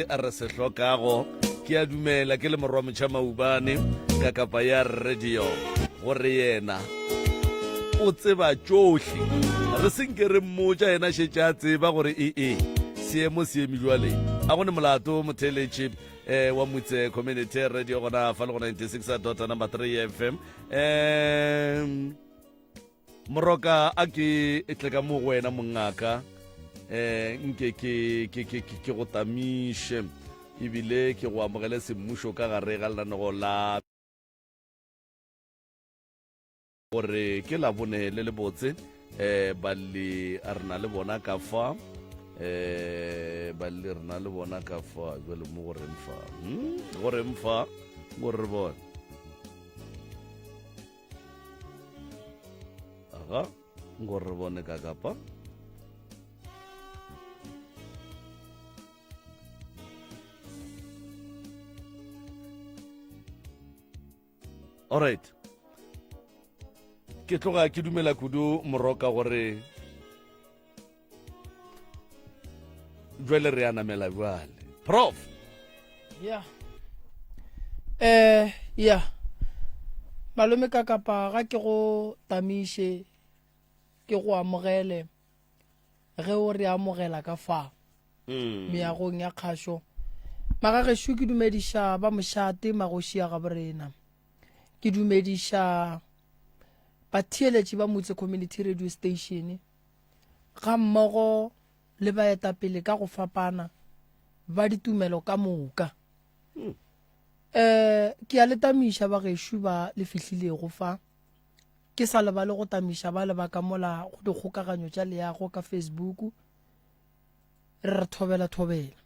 Re se hlokago. Ke a dumela ke le morwa motšha maubane ka kapa ya radio gore yena o tseba tšohle. Re se nke re mmotša yena šetše a tseba gore ee seemo se eme jwale. A go ne molato motheeletši eh, wa Motse Community Radio gona fa le go 96 dot number 3 FM. Eh, Moroka a ke tle ka mo go wena mongaka eh nke ke ke ke ke go tamiše ebile ke go amogele semmušo ka gare ga lenanego la gore ke labone le lebotse eh balli a rena le bona ka fa eh balli rena le bona ka fa jwale mo go reng fa hmm? go reng fa gore re bone Aga, gore re bone ka kapa. Alright. Ke tloga ke dumela kudu moroka gore jwale re a namela jwale prof ya eh ya malome ka kapa ga ke go tamiše ke go amogele ge o re amogela ka fa mm. meagong ya kgašo magagešo ke dumediša ba mošate magoši ya gaborena ke dumediša batheeletši ba motse community radio station ga mmogo le baetapele ka go fapana ba ditumelo ka moka. Um ke a le tamiša ba gešo ba le fihlilego fa, ke sa lebale go tamiša ba le ba ka mola go dikgokaganyo tša leago ka Facebook, re re thobela thobela.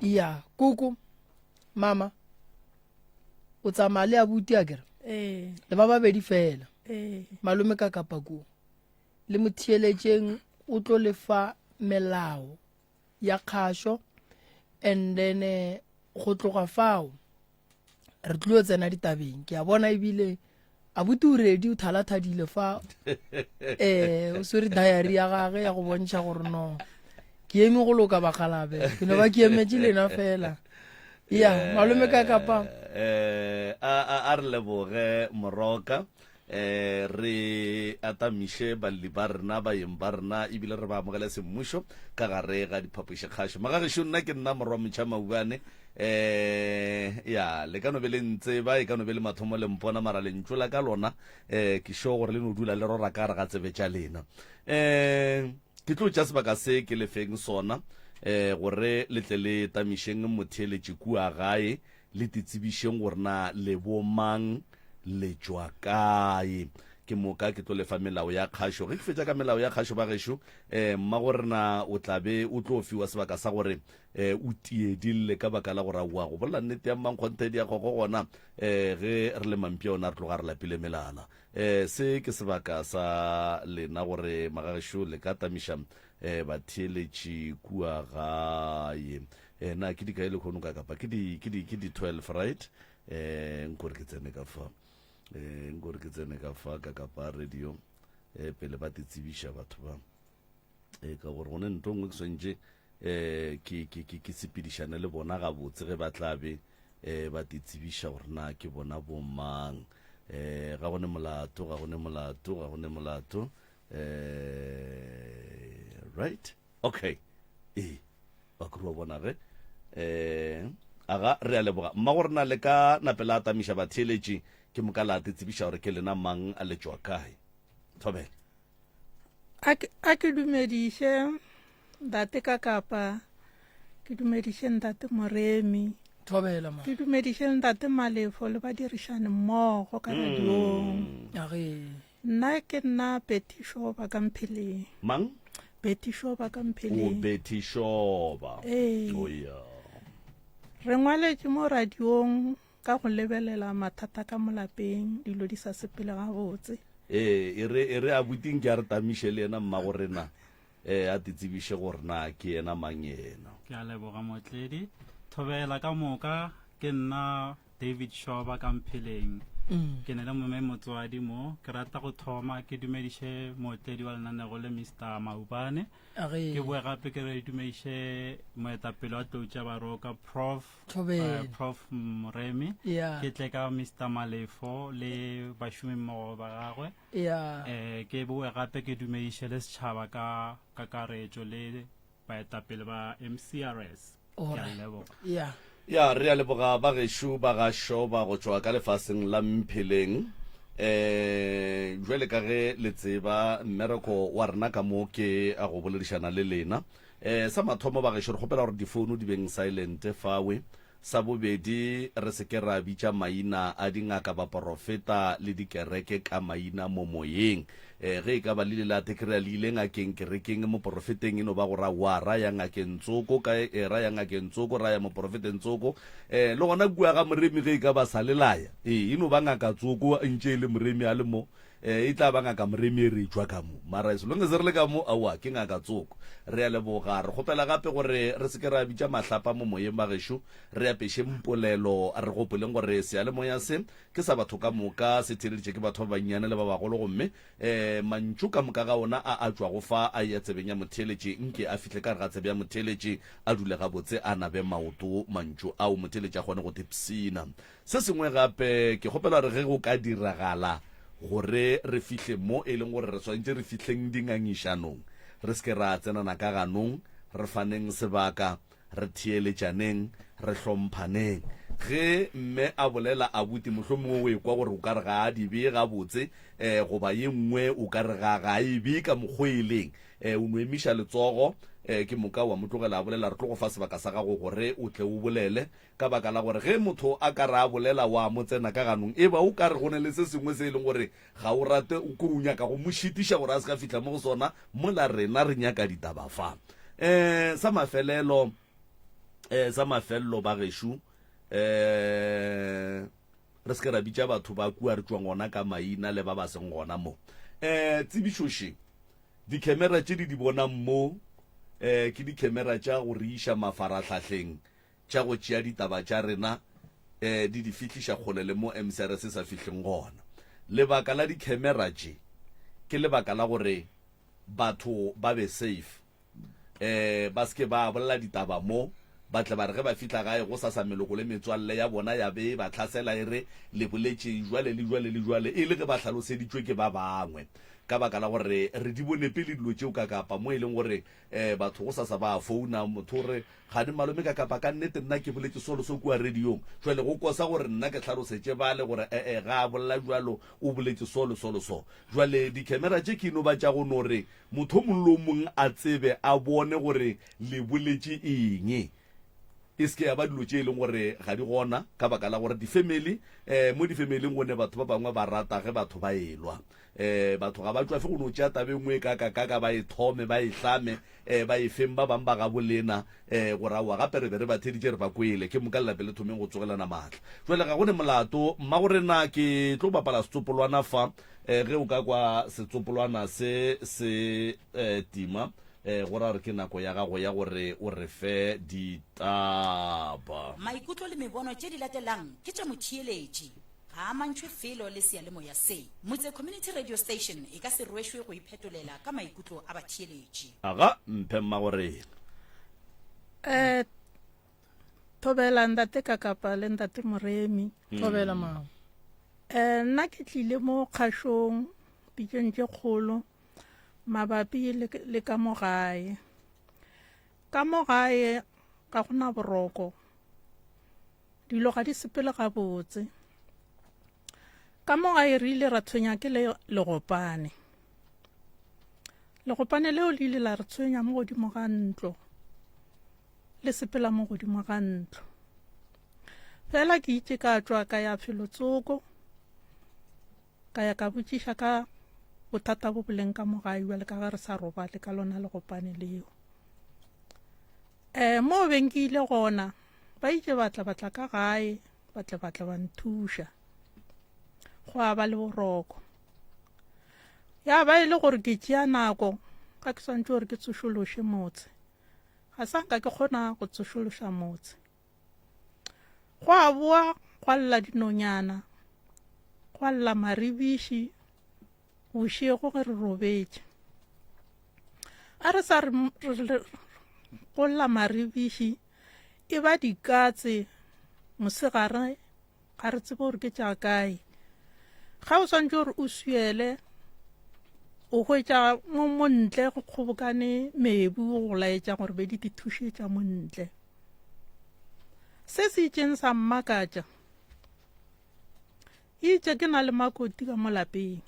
Ya, koko, mama, o tsamaya le abuti a kere ee. le ba babedi fela ee. malome ka kapa koo le mo theeletšeng o tlo lefa melao ya kgašo and then eh, go tloga fao re tlilo tsena ditabeng ke a bona ebile abuti o redi o thalathadile fa um o swere diary ya gage ya go bontšha gore no ke eme go loka bakgalabe ke no ba ke emetše lena fela ya malome ka kapa eh a a re leboge moroka eh re atamiše balli ba rena baeng ba rena ebile re ba amogele semmušo ka gare ga diphapošikgašo magagešo nna ke nna morwa motšha maubane eh ya le ka no be le ntseba e ka no be le mathomo le mpona mara lentšu la ka lona eh ke sure gore le no dula le rora ka gare ga tsebe tša lena eh ke tlo tša sebaka se ke lefeng sona eh gore le tle le tamišeng motheeletši kua gae le titsebišeng gore na le bo mang le tšwa kae ke moka ke tlo lefa melao ya kgašo ge ke fetša ka melao ya kgašo ba gešo um mmagorena o tla be o tlo fiwa sebaka sa gore um o tiedille ka baka la gore aowa go bolela nnete ya mmankgonthe di ya kgogo gona um ge re le mampša ona re tloga re lapile melala um se ke sebaka sa lena gore magagešo le ka tamiša um batheeletši kua gae um na ke dikae lekgono ka kapa ke di ke di ke di 12 right um nkore ke tsene ka fa um nkore ke tsene ka fa ka kapa radio um pele ba te tsebiša batho ba e ka gore gone nto nngwe ke swantše um ke ke ke ke sepedišane le bona gabotse ge ba tla be um ba te tsebiša gore na ke bona bomang um ga gone molato ga gone molato ga gone molato um right okay ee ba kry wa bona ge um aga re a leboga mma gore na le ka nape la atamiša batheeletši ke moka la te tsebiša gore ke lena mang a letšwa kae thobela A ke, a ke dumediše ntate Kakapa, ke dumediše ntate Moremi, Thobela ma. ke dumediše ntate Malefo le badirišani mmogo ka radiong. A ge. Nna ke nna Betty Shoba ka Mpheleng. Mang? Betty Shoba ka O Mpheleng. Betty Shoba. Ee. O ya. Re ngwaletše mo radiong Ka go lebelela mathata ka mo lapeng, dilo di sa sepele gabotse. Ee, e re, e re abuti nke a re tamiše le yena mmagorena, ee, a te tsebiše gore na ke yena mang yena. Ke a leboga Motledi. Thobela ka moka, ke nna David Shoba ka Mpheleng. Mm. Ke na le mome motswadi mo. Ke rata go thoma ke dumediše mootledi wa lenanego le Mr. Maubane. Age. Ke boe gape ke re dumediše moetapele wa Tlou tša Baroka Prof Thobela. eh, Prof Moremi. Yeah. Ke tle ka Mr. Malefo le bašomi mmogo ba gagwe. Yeah. Eh, ke boe gape ke dumediše le setšhaba ka kakaretšo le baetapele ba MCRS. Ke a Alright. leboga. Yeah. Ya, re a leboga ba gešo ba ga Shoba go tšwa ka lefaseng la Mpheleng. Um jwale ka ge le tseba, mmereko wa rena ka mo ke a go boledišana le lena. Um sa mathomo ba gešo re kgopela gore difounu di beng silent fawe. Sa bobedi, re se ke ra bitša maina a dingaka, baporofeta le dikereke ka maina mo moyeng. E, ge e ka ba le ile la thekrea le ile ngakeng, kerekeng, moporofeteng, e no ba go ra wa, ra ya ngakeng tsoko, ka, e, ra ya ngakeng tsoko, ra ya moporofeteng tsoko. E, le gona kua ga Moremi ge e ka ba sa le laya, e, e no ba ngaka tsoko, ntše e le Moremi a le mo, e, e tla ba ngaka Moremi e re tšwa ka mo. Mara as long as re le ka mo, aowa, ke ngaka tsoko. Re a leboga. Re kgopela gape gore re se ke ra bitša mahlapa mo moyeng bagešo, re apešeng polelo, re gopoleng gore seyalemoya se Ke sa batho ka moka, se theeleditše ke batho ba bannyane le ba bagolo, gomme um mantšu ka moka ga ona a a tšwago fa a eya tsebeng ya motheeletši, nke a fihle ka gare ga tsebe ya motheeletši, a dule gabotse, a nabe maoto mantšu ao, motheeletši a kgone go tipshina. Se sengwe gape, ke kgopela gore ge go ka diragala gore re fihle mo e leng gore re swanetše re fihleng dingangišanong, re se ke ra tsenana ka ganong, re faneng sebaka, Re theeletšaneng, re hlomphaneng. Ge mme a bolela abuti, mohlomongwe o ekwa gore o ka re ga a di bee gabotse, um goba ye nngwe o ka re ga, ga a e bee ka mokgo e leng. Um o no emiša letsogo, um ke moka wa mo tlogela a bolela. Re tlo go fa sebaka sa gago gore o tle o bolele, ka baka la gore ge motho a ka re a bolela wa mo tsena ka ganong, e ba o ka re go na le se sengwe se e leng gore ga o rate, o ko o nyaka go mo šitiša gore a se ka fihla mo go sona, mola rena re nyaka ditaba fa. Um sa mafelelo, um sa mafelelo ba gešo, um re se ke ra bitša batho ba kua re tšwang gona ka maina le ba ba seng gona mo. Um tsebišo še, dikhemera tše di di bonang mo, um ke dikhemera tša go re iša mafarahlahleng tša go tšea ditaba tša rena um di di fihliša kgole le mo MCRS e sa fihleng gona. Lebaka la dikhemera tše ke lebaka la gore batho ba be safe, um ba se ke ba bolela ditaba mo, ba tle ba re ge ba fihla gae gosasa meloko le metswalle ya bona ya be e ba hlasela e re le boletše jwale le jwale le jwale e le ge ba hlaloseditšwe ke ba bangwe. Ka baka la gore re di bone pele dilo tšeo ka kapa mo e leng gore um batho gosasa ba a founa, motho o re Kgane malome ka kapa ka nnete nna ke boletše solo so kua radiong. Jwale go kosa gore nna ke hlalosetše bale gore ee ga a bolela bjalo o boletše so le so le so. Jwale dikhemera tše ke no ba tša go no re motho o mongwe le o mongwe a tsebe a bone gore le boletše eng. E se ke ya ba dilo tše e leng gore ga di gona ka baka la gore difemeli um mo difemeling go ne batho ba bangwe ba rata ge batho ba elwa. Um batho ga ba tšwafe go no tšea taba e nngwe e kakakaka ba e thome ba e hlame um ba e feng ba bang ba gabo lena um gore aowa gape re be re ba theditše re ba kwele, ke moka lelape le thomeng go tsogelana maatla. Jwale ga go ne molato, mmagorena ke tlo bapala setsopolwana fa, um ge o ka kwa setsopolwana se se um tima, um go ra gore ke nako ya gago ya gore o re fe ditaba. Maikutlo le mebono tše di latelang ke tša motheeletši. Ga a amantšhwe felo le seyalemoya se. Motse Community Radio Station e ka se rwešwe go iphetolela ka maikutlo a batheeletši. Aga, mphe mmagorena. Eh, thobela ntate Kakapa le ntate Moremi. Thobela mama. Eh, nna ke tlile mo kgašong pitšong tše kgolo mabapi le, le ka mo gae. Ka mo gae ga go na boroko. Dilo ga di sepele gabotse. Ka mo gae re ile ra tshwenya ke le legopane. Legopane leo le ile la re tshwenya mo godimo ga ntlo. Le sepela mo godimo ga ntlo. Fela ke itše ka tšwa ka ya felotsoko ka ya ka botšiša ka bothata bo boleng ka mo gae bjale ka ge re sa robale ka lona legopane leo. Um mo beng ke ile gona Ba itše ba tla ba tla ka gae, ba tle ba tla ba nthuša. Gwa ba le boroko. Ya ba e le gore ke tšea nako ga ke swantše gore ke tsošološe motse. Ga sa nka ke kgona go tsošološa motse. Gwa boa gwa lla dinonyana. Gwa lla maribiši bošego ge re robetše. A re sa re go lla maribiši e ba dikatse mosegare ga re tsebe gore ke tša kae. Ga o swantše gore o swiele o hwetša mo mo ntle go kgobokane mebu go laetša gore be di di thušetša mo ntle. Se se itšeng sa mmakatša Itše ke na le makoti ka mo lapeng.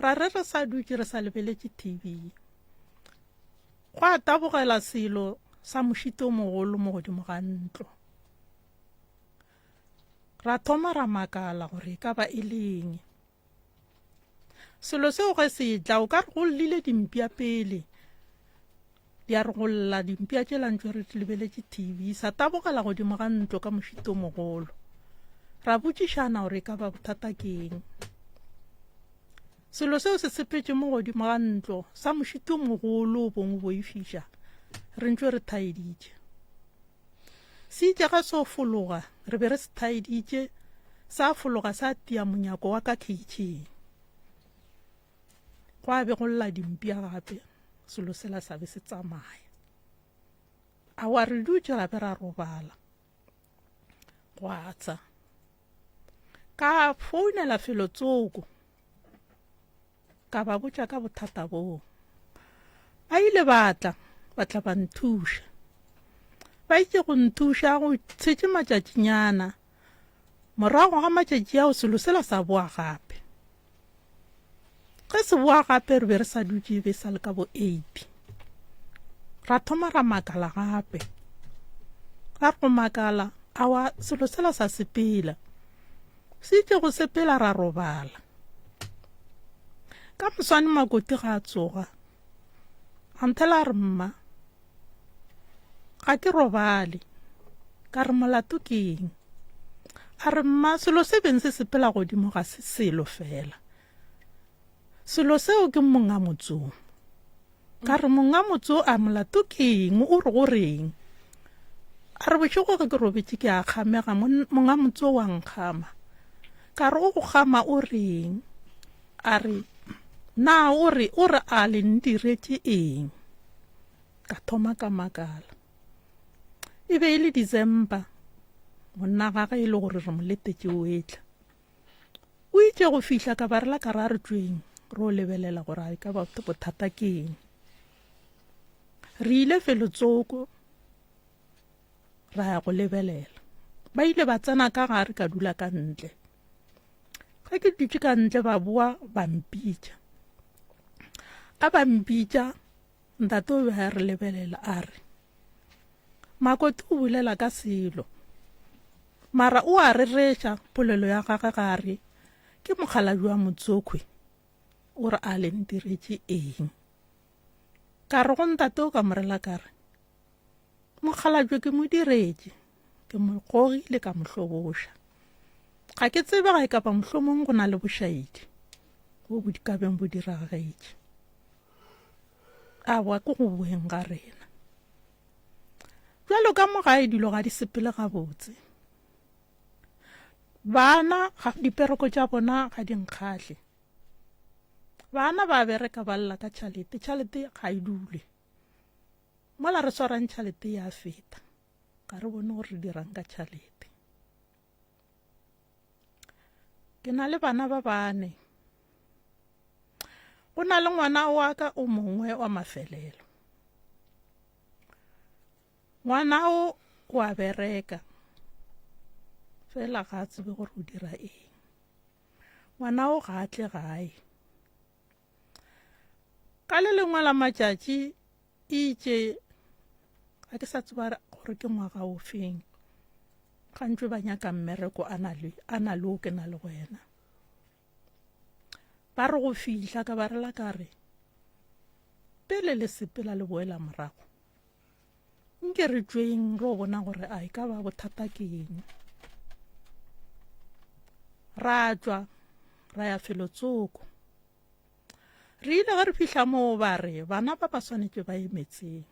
Ra re re sa dutše re sa lebeletše TV. Gwa tabogela selo sa mošito o mogolo mo godimo ga ntlo. Ra thoma ra makala gore e ka ba e le eng. Selo seo ge se tla o ka re go llile dimpša pele di a re go lla dimpša tšela ntšwe re di lebeletše TV sa tabogela godimo ga ntlo ka mošito mogolo. Ra botšišana gore e ka ba bothata ke eng. Selo seo se sepetše mo godimo ga ntlo sa mošito mogolo o bong o boifiša re ntšwe re thaeditše. Se itše ga so fologa, re be re se thaeditše, sa fologa sa tia monyako wa ka khitšhing. Gwa be go lla dimpša gape, selo sela sa be se tsamaya. Aowa re dutše ra be ra robala. Gwa tsa. Ka founela felo tsoko. Ka ba botša ka bothata boo. Ba ile ba tla, ba tla ba nthuša. Ba itše go nthuša go tshetše matšatšinyana. Morago ga matšatši ao selo sela sa boa gape. Ge se boa gape re be re sa dutše e be sa le ka bo 8. Ra thoma ra makala gape. Ra re go makala, awa selo sela sa sepela. Se itše go sepela ra robala. Ka moswane Makoti ga a tsoga, a nthela a re mma, ga ke robale. Ka re molato ke eng? A re mma, selo se beng se sepela godimo ga se selo fela. Selo seo ke monga motso. Ka re monga motso a molato ke eng o re go reng? A re bošego ge ke robetše ke a kgamega monga motso wa nkgama. Ka re o go kgama o reng? A re na o re o re a le ntiretše eng? Ka thoma ka makala. E be e le December monna gage e le gore re mo letetše o etla. O itše go fihla ka ba re la ka ra re tšweng ro lebelela gore a e ka ba bothata ke eng. Re ile felotsoko ra ya go lebelela. Ba ile ba tsena ka gare ka dula ka ntle. Ge ke dutše ka ntle ba boa ba mpitša. A ba mpitša Ntate o be a re lebelela a re, Makoti o bolela ka selo, mara o a rereša polelo ya gagwe ga a re ke mokgalabje wa Motsokhwe, o re a le ntiretše eng. Ka re go ntate o ka morela ka re, Mokgalabje ke mo diretše, ke mo gogile ka mo hloboša. Ga ke tsebe ga e ka ba mohlomong go na le bošaedi bo bo ka beng bo diragetše. Aowa, ke go boeng ga rena. Bjalo ka mo gae dilo ga di sepele gabotse. Bana dipereko tša bona ga di nkgahle. Bana ba bereka ba lla ka tšhalete, tšhalete ga e dule. Mola re swarang tšhalete ya feta, ga re bone gore re dirang ka tšhalete. Ke na le bana ba bane. Go na le ngwana wa ka o mongwe wa mafelelo. Ngwana o o a bereka fela ga a tsebe gore o dira eng. Ngwana o ga a tle gae. Ka le lengwe la matšatši itše ga ke sa tseba gore ke ngwaga o feng gantši ba nyaka mmereko a na le a na le o ke na le go yena ba re go fihla ka ba rela ka re pele le sepela le boela morago nke re tšweng ro bona gore a e ka ba bothata ke eng ra tšwa ra ya felotsoko re ile ge re fihla moo ba re bana ba ba swanetše ba ye metseng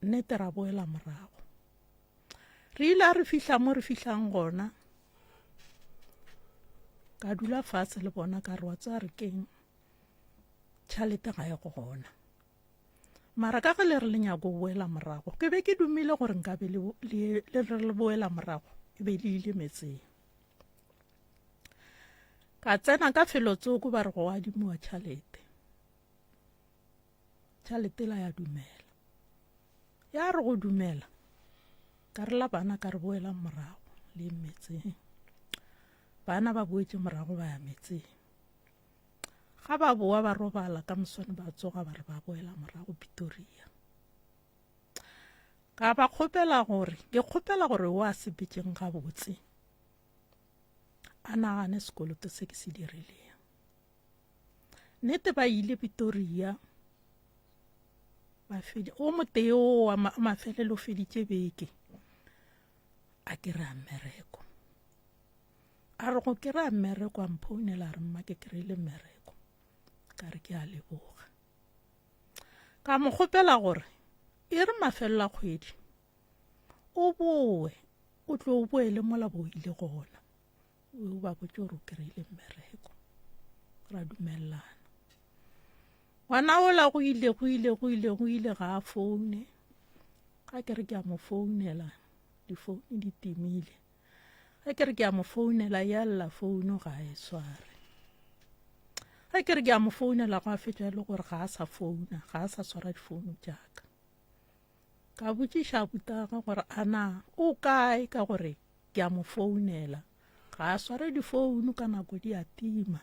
nnete ra boela morago re ile a re fihla mo re fihlang gona. Ka dula fatshe le bona ka re wa tseba re keng tšhalete ga e gona. Mara ka ge le re le nyako boela morago, ke be ke dumile gore nkabe le le re le boela morago e be le ile metseng. Ka tsena ka felo tsoko ba re go adimiwa tšhalete. Tšhalete la ya dumela. Ya re go dumela ka re la bana ka re boelang morago le metseng. Bana ba boetše morago ba ya metseng. Ga ba boa ba robala ka moswane ba tsoga ba re ba boela morago Pretoria. Ka ba kgopela gore ke kgopela gore o a sepetšeng gabotse a nagane sekoloto se ke se dirileng. Nnete ba ile Pretoria ba fedi o motee o wa mafelelo o feditše beke a kry-a mmereko. A re go kry-a mmereko a mphounela a re mma ke kry-ile mmereko. Ka re ke a leboga. Ka mo kgopela gore e re mafelelo a kgwedi o boe o tlo o boele mola bo ile gona o ba botse gore o kry-ile mmereko. Ra dumelelana. Ngwana ola go ile go ile go ile go ile ga a foune. Ga ke re ke a mo founela difoune di timile. Ge ke re ke a mo founela ya lla founu ga a e sware. Ge ke re ke a mo founela go a fetša e le gore ga a sa founa, ga a sa swara difounu tša ka. Ka botšiša butagwe gore a na o kae ka gore ke a mo founela ga a sware difounu ka nako di a tima.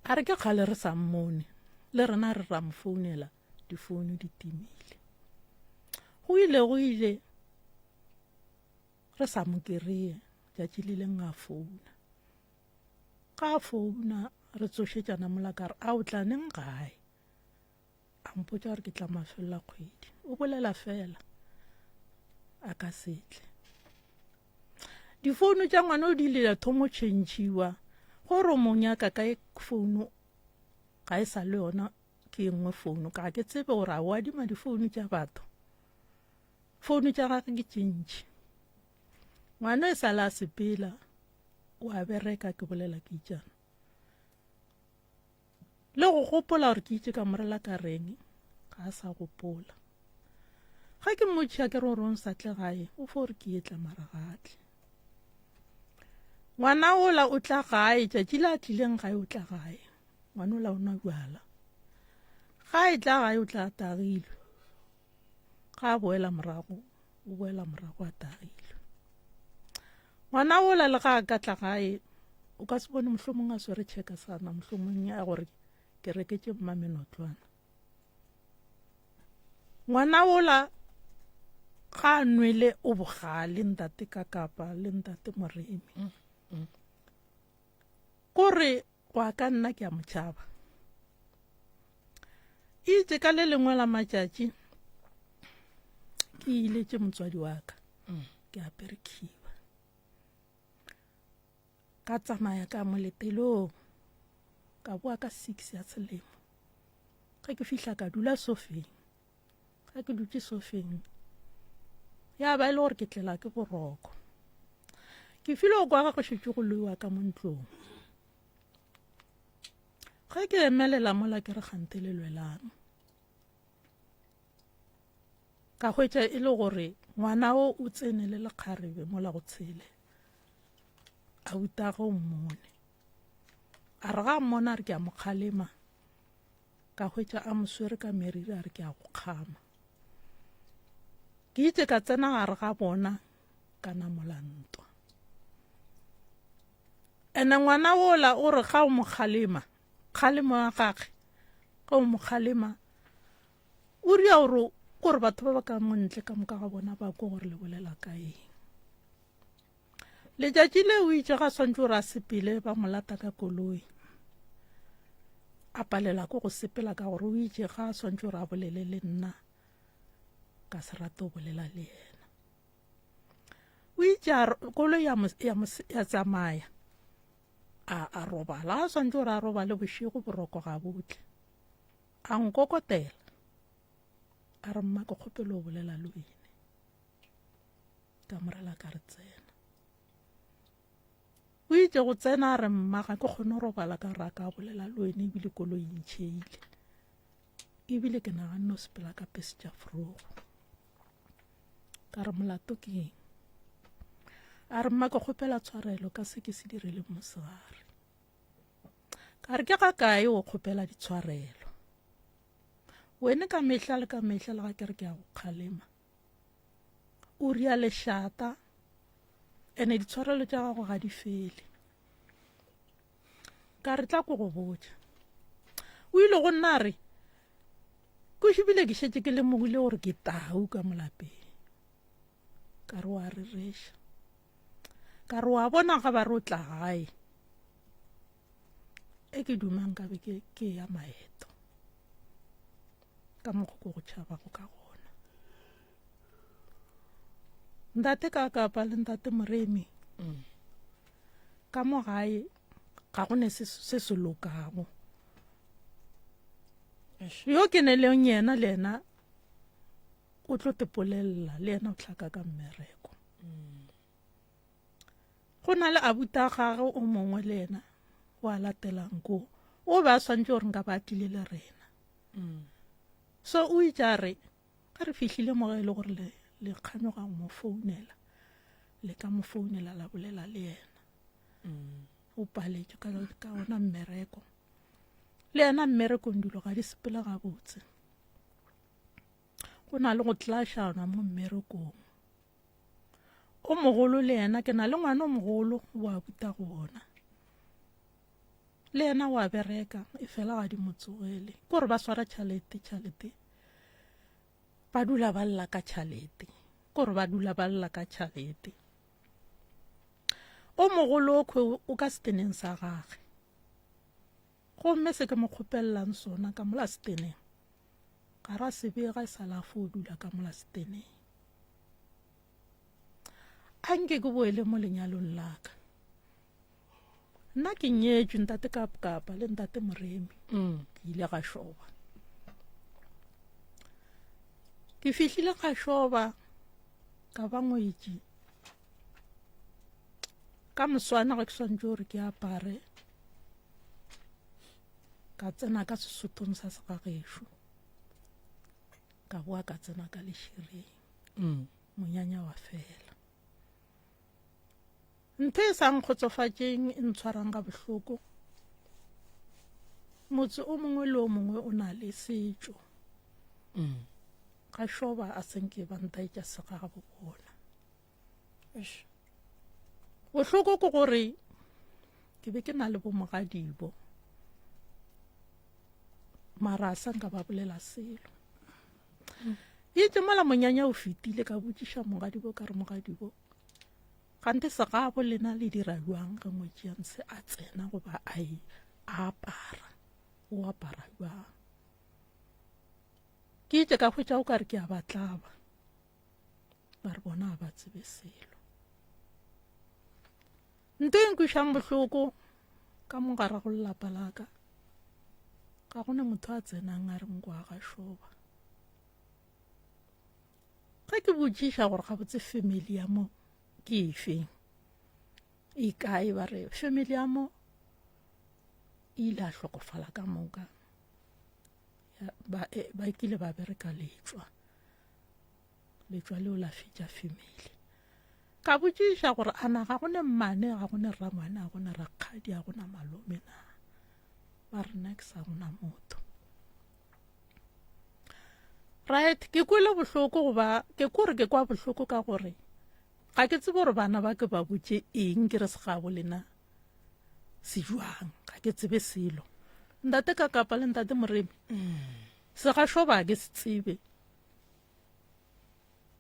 A re ke kgale re sa mmone le rena re ra mo founela difounu di timile. Go ile go ile re sa mo kereye tšatši le leng a founa. Ga a founa re tsošetšana mola ka re a o tla neng gae? A mpotša gore ke tla mafelelo a kgwedi. O bolela fela a ka se tle. Difounu tša ngwana o di ile ya thomo tšhentšhiwa gore o mo nyaka kae founu ga e sa le yona ke e nngwe founu ka ga ke tsebe gore a o adima difounu tša batho. Founu tša gage ke tše ntši. Ngwana e sa le a sepela o a bereka ke bolela ke itšana. Le go gopola gore ke itše ka morela ka reng ga a sa gopola. Ga ke mmotšiša ke re gore o sa tle gae o fo gore ke etla mara ga a tle. Ngwana ola o tla gae tšatši le a tlileng gae o tla gae. Ngwana ola o nwa bjala. Ga e tla gae o tla tagilwe. Ga a boela morago o boela morago a tagilwe. Ngwana ola le ga a ka tla gae o ka se bone mohlomong a swere tšheka sana mohlomong ya gore ke reketše mma menotlwana. Ngwana ola ga a nwele o bogale ntate ka kapa le ntate Moremi. Kore go ya ka nna ke a mo tšhaba. Itše ka le lengwe la matšatši ke iletše motswadi wa ka ke apere khiba. Ka tsamaya ka moletelong ka boa ka 6 ya selemo. Ge ke fihla ka dula sofeng. Ga ke dutše sofeng ya ba e le gore ke tlela ke boroko. Ke file go kwa ga go šetše go loiwa ka mo ntlong. Ge ke emelela mola ke re kgante le lwelang. Ka hwetša e le gore ngwana o o tsene le lekgarebe mola go tshele. A utaga o mmone. A re ga a mmona a re ke a mo kgalema. Ka hwetša a mo swere ka meriri a re ke a go kgama. Ke itše ka tsena gare ga bona ka namola ntwa. Ene ngwana wola o re ga o mo kgalema, kgalemo ya gage, ga o mo kgalema, o ria gore gore batho ba ba ka mo ntle ka moka ga bona ba kwa gore le bolela ka eng. Letšatši le o itše ga swantše gore a sepele ba mo lata ka koloi. A palela ko go sepela ka gore o itše ga a swantše gore a bolele le nna ka se rate go bolela le yena. O itše a koloi ya mo, ya mo, ya tsamaya a, a robala a swantše gore a robale bošego boroko ga botle. A nkokotela a re mma ke kgopelo go bolela le wene. Ka morela ka re tsena. O itše. itše go tsena a re mma ga ke kgone go robala ka gore a ka bolela le wene ebile koloi e ntšheile ebile ke naganne o sepela ka pese tša forogo ka re molato ke eng a re mma ke kgopela tshwarelo ka se ke se dirileng mosegare ka re ke ga kae o kgopela ditshwarelo wene ka mehla le ka mehla le ga ke re ke ya go kgalema o ria lešata ene ditshwarelo tša gago ga di fele ka re tla ko go botša o ile go nna re ko šebile ke šetše ke lemogile gore ke tau ka molapeng ka re wa rereša ka re wa bona ga ba re o tla gae e ke dumang ka be ke ya maeto ka mokgwa ko go tšhabago ka gona ntate ka kapa le ntate moremi mm. ka mo gae ga go ne se se lokago yo ke ne leng yena le yena o tlo tepolelela le yena o tlhaka ka mmereko mm. Go na le abuti a gagwe o mongwe le yena o a latelang koo, o be a swantše gore nka ba a tlile le rena. Mm. So o itše a re, ge re fihlile mo ge e le gore le, le kganyoga go mo founela, le ka mo founela la bolela le yena. Mm. O paletšwe ka, ka ona mmereko. Le yena mmerekong dilo ga di sepele gabotse. Go na le go tlašana mo mmerekong. O mogolo le yena, ke na le ngwana o mogolo wa buta go ona. Le yena wa bereka, e fela ga di mo tsogele. Ke gore ba swara tšhalete, tšhalete. Ba dula ba lla ka tšhalete. Ke gore ba dula ba lla ka tšhalete. O mogolo o khwe o ka seteneng sa gage. Gomme se ke mo kgopelelang sona ka mola seteneng, ga ra se bega e sa la fo dula ka mola seteneng. A nke ke boele mo lenyalong la ka. Nna ke nyetšwe ntate Kapkapa le ntate Moremi. Mm. Ke ile ga šoba. Ke fihlile ga šoba ka ba ngwetši. Ka moswana ge ke swantše gore ke apare ka tsena ka sesothong sa segagešo ka boa ka tsena ka lešireng mm. monyanya wa fela ntho e sa nkgotsofatšeng e ntshwarang ga bohloko motse o mongwe le o mongwe o na le setšo mm. ga šoba a senke ba ntaetša segagabo bona Bohloko ke gore ke be ke na le bomogadibo mara a sa nka ba bolela selo itse mola monyanya o fetile ka botšiša mogadibo ka re mogadibo gante segabo lena le dira jwang ge ngwetši ya ntshe a tsena goba a e apara o apara jwang ke itse ka hwetša o ka re ke a ba tlaba ba re bona ga ba tsebe selo nto e nkwišang bohloko ka mo gara go lelapa la ka ga go ne motho a tsenang a re nko a ga šoba ge ke botšiša gore gabotse family ya mo ke efeng e kae ba re family ya mo e ile a hlokofala ka moka ba, e, ba kile ba bereka letšwa Letšwa leo la fetša female. Ka botšiša gore a na ga go ne mmane, ga go ne rrangwane, ga go ne rakgadi, ga go na malome na. Ba re nna ke sa gona motho. Right, ke kwele bohloko goba ke kore ke kwa bohloko ka gore ga ke tsebe gore bana ba ke ba botše eng ke re segabo lena se jwang ga ke tsebe selo ntate ka kapa le ntate moremi mm. segašo ba ke se tsebe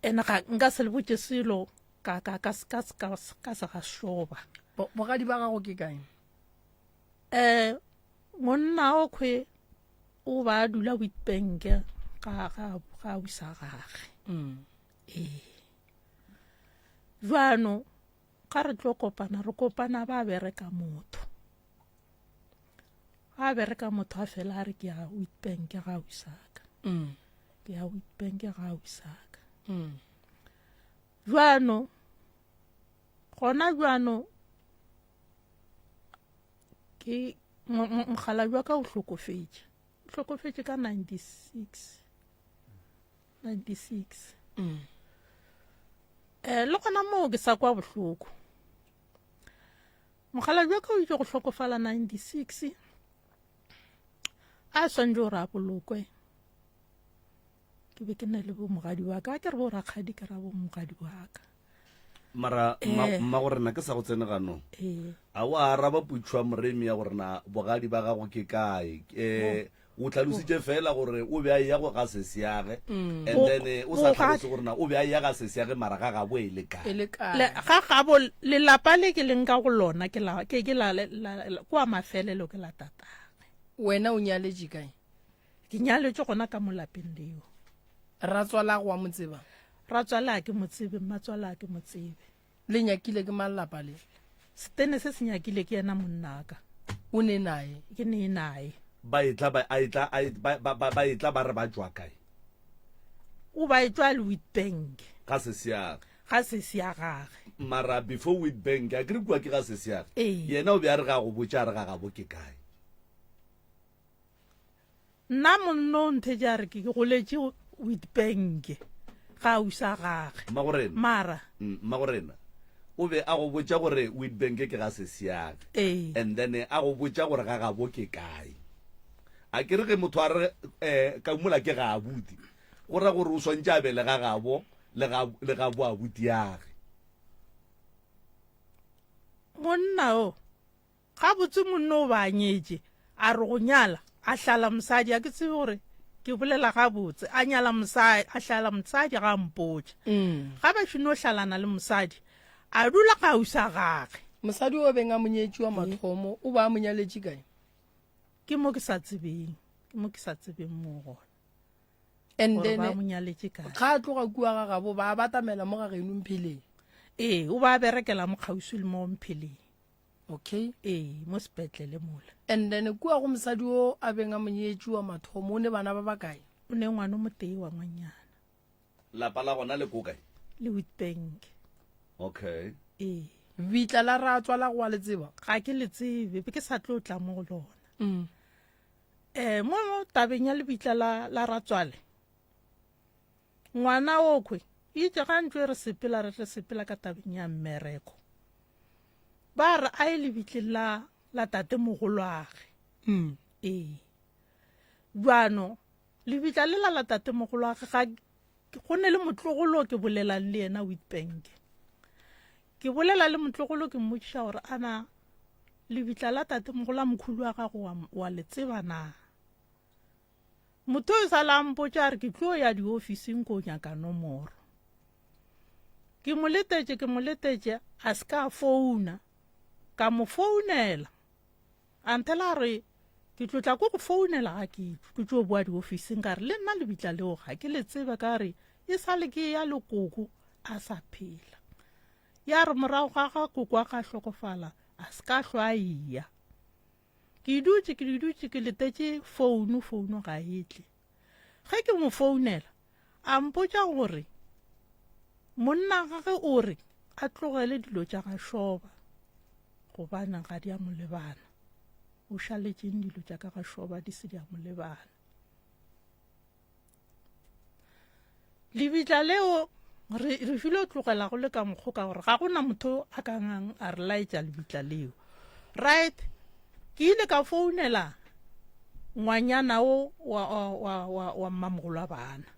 ene ga nka se le botše selo ka ka ka ka ka ka se ga šoba bogadi ba gago ke kae eh monna o khwe o ba dula Witbank ga ga ga wisa gage mm. ee jwano ga re tlo kopana re kopana ba bereka motho a bereka motho a fela a re ke ya Witbank ga wisaka mm. ke ya Witbank ga wisaka mm. jwano gona jwano Ke mokgalabje wa ka o hlokofetše. O hlokofetše ka 96. 96. Mm. Eh, le gona moo ke sa kwa bohloko. Mokgalabje wa ka o itše go hlokofala 96. A swantše gore a bolokwe. Ke be ke na le bo mogadi wa ka, ke re bo rakgadi ke ra bo mogadi wa ka. Mara eh. mma gore na ke sa go tsene ganong. Eh. A wa araba putšhwa moremi ya gore na bogadi ba gago ke kae? Eh o tlhalositše fela gore o be a eya go ga sesiage mm. and then eh, o sa tlhalose gore na o be a eya ga sesiage mara ga gabo e le kae ga gabo lelapa le ke leng ka go lona ke la ke ke la kwa mafelelo ke la tatagwe wena o nyaletše kae Ke nyaletšwe gona ka mo lapeng leo. Ratswalago wa mo tseba? Ratswala ke mo tsebe, mmatswala ke mo tsebe. Le nyakile ke mang lapa le? Setene se se nyakile ke yena monnaka. O ne naye? Ke ne naye. Ba etla ba a etla a ba ba ba ba etla ba re ba tšwa kae? O ba etšwa le Witbank. Ga sesiage. Ga sesi ya gage. Mara before Witbank, a ke re kua ke ga sesiage. Ee. Yena o be a re ga go botša a re ga gabo ke kae? Nna monno o nthetše a re ke goletše Witbank ga ausa gage. Mmagorena. Mara. Mmagorena o be a go botša gore Witbank ke ga sesiage. Ee. And then a go botša gore ga gabo ke kae. A ke re ge motho a re eh, ka mola ke ga abuti, go ra gore o swantše a be le ga gabo le ga le ga bo abutiage. Monna o Gabotse monna o ba a nyetše, a re go nyala, a hlala mosadi, a ke tsebe gore ke bolela gabotse, a nyala mosadi, a hlala mosadi ga a mpotša. Ga ba šino hlalana le mosadi, a dula kgauswi a gage. Mosadi o beng a mo nyetše wa mathomo, o ba a mo nyaletše kae? Ke mo ke sa tsebeng, ke mo ke sa tsebeng mo gona. And Gore then, ba mo nyaletše kae. ga a tloga kua ga gabo, ba batamela mo ga geno Mpheleng. Ee, o ba a berekela mo kgauswi le mo Mpheleng. Okay. Ee, mo sepetlele mola. And then kua go mosadi o a beng a mo nyetše wa mathomo, o ne bana ba bakae? O ne ngwana o motee wa ngwanyana. Lapa la gona le ko kae? Le Witbank. Okay. Ee. Bitla la ratswa la go wa le tseba? Ga ke le tsebe, be ke sa tlo tla mo go lona. Mm. Eh, mo tabeng ya lebitla la, la ratswale, ngwana okhwe itse ga ntlo e re sepela re re sepela ka tabeng ya mmereko ba re a ye lebitleng la la tate mogolwage mm. ee jano lebitla le la la tate mogolwage ga go ne le motlogolo ke bolelang le yena Witbank ke bolela le motlogolo ke mmotšiša gore ana lebitla la tate mogolo a mokhulu wa gago wa le tseba na Motho o sa la mpotša a re ke tlo ya diofising ko nyaka nomoro. Ke mo letetše ke mo letetše a se ka founa. Ka mo founela. A nthela a re ke tlo tla ko go founela ga ke ke tlo boa diofising ka re le nna lebitla leo ga ke le tsebe ka re e sa le ke ya le koko a sa phela. Ya re morago ga ga koko a ka hlokofala a se ka hlwa a eya. Ke dutše ke dutše ke letetše founu, founu ga e tle. Ge ke mo founela, a mpotša gore monna gage o re a tlogele dilo tša ga Shoba gobane ga di a mo lebana. O šaletšeng dilo tša ka ga Shoba di se di a mo lebana. Lebitla leo re re filo tlogela go le ka mokgo ka gore ga gona motho a ka ngang a re laetša lebitla leo. Right, ke ile ka founela ngwanyana o wa, wa, wa, wa, wa mmamogolo wa bana.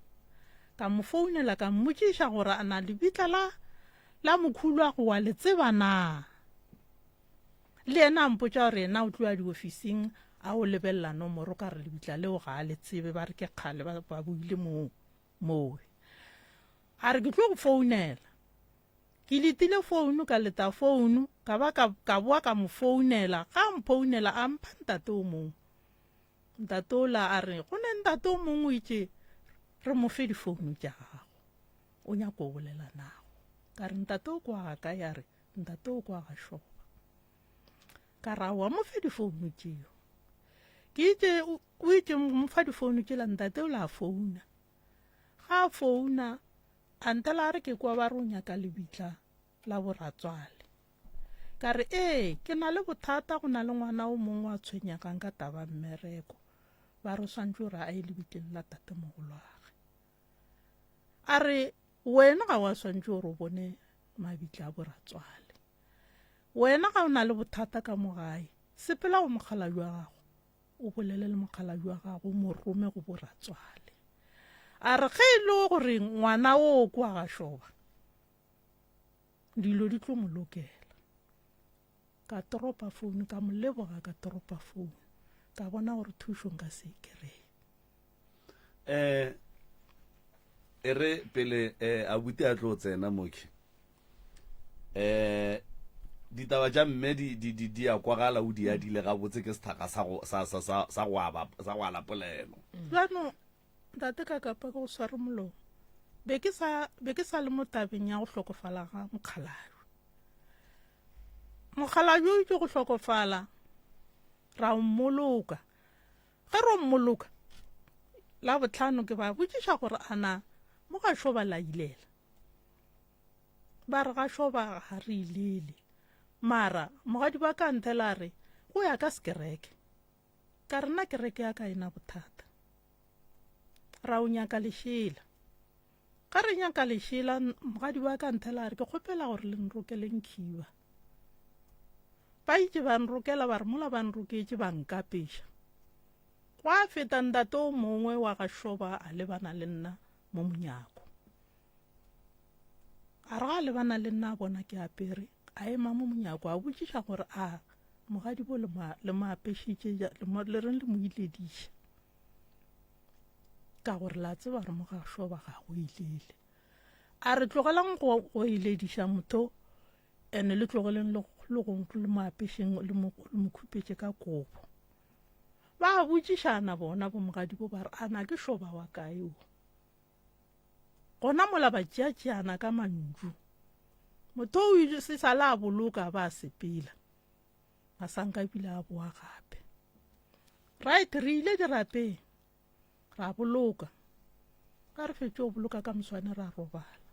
Ka mo founela ka mmotšiša gore a na lebitla la la mokhulwa go wa le tseba na. Le yena a mpotša gore yena o tlo ya diofising a o lebelela nomoro ka re lebitla leo ga a le tsebe ba re ke kgale ba, ba buile moo mowe. A re ke tlo go founela. Ke letile founu ka leta founu ka ba ka, ka boa ka mo founela ga a mphounela a mpha ntate o mongwe. Ntate ola a re go ne ntate o mongwe o itše re mo fe difounu tša gago o nyako o bolela nago. Ka re ntate o kwa ga kae a re Ntate o kwa ga šoba. Ka ra wa mo fe difounu tšeo. Ke itše o itše mo fa difounu tšela ntate o la founa. Ga a founa a ntela a re ke kwa ba re o nyaka lebitla la boratswale. Ka re, Ee, ke na le bothata, go na le ngwana o mongwe wa tshwenyegang ka taba mmereko. Ba re o swantše gore a ye lebitleng la tatemogolwage. A re, Wena ga wa swantše gore o bone mabitla a boratswale. Wena ga o na le bothata ka mo gae, sepela go mokgalabje wa gago, o bolele le mokgalabje wa gago, o mo rome go boratswale. A re, Ge e le gore ngwana o kwa ga šoba, dilo di tlo mo lokela. Ka toropa founu, ka mo leboga ka toropa founu, ka bona gore thušo nka se e kry-e. Um e re pele um abuti a tlo tsena moke um ditaba tša mme di, di, di, di a kwagala o di adile gabotse ke sethaka sa go, sa, sa, sa, sa go aba, sa go ala polelo. Bjano ntate ka kapa ke go sware molomo be ke sa be ke sa le mo tabeng ya go hlokofala ga mokgalabje mokgalabje o itše go hlokofala ra mmoloka Ge ro mmoloka, Labohlano ke ba botšiša gore a na mo ga xo ba la ilela. Ba re ga xo ba ga re ilele. Mara mogadi ba ka nthela a re go ya ka sekereke. Ka re nna kereke ya ka e na bothata. Ra o nyaka lešela. Ga re nyaka lešela mogadi wa ka nthela a re ke kgopela gore le nrokeleng khiba. Ba itše ba nrokela ba re mola ba nroketše ba nkapeša. Gwa feta ntate o mongwe wa ga Shoba a lebana le nna mo monyako. A re ga a lebana le nna a bona ke apere, a ema mo monyako a botšiša gore a mogadibo le mo le mo apešitše le reng le mo ilediša. Ka gore la tseba gore mo ga Shoba ga go ilele. A re tlogelang go go ilediša motho Ene le tlogeleng le le go le mo apešeng le mo le mo khupetše ka kobo. Ba botšišana bona bomogadibo ba re a na ke šoba wa kae o. Gona mola ba tšeatšeana ka mantšu. Motho o ile se sa la boloka ba sepela. Ga sa nka ebile a boa gape. Right re ile dirapeng. Ra boloka. Ga re fetše go boloka ka moswane ra robala.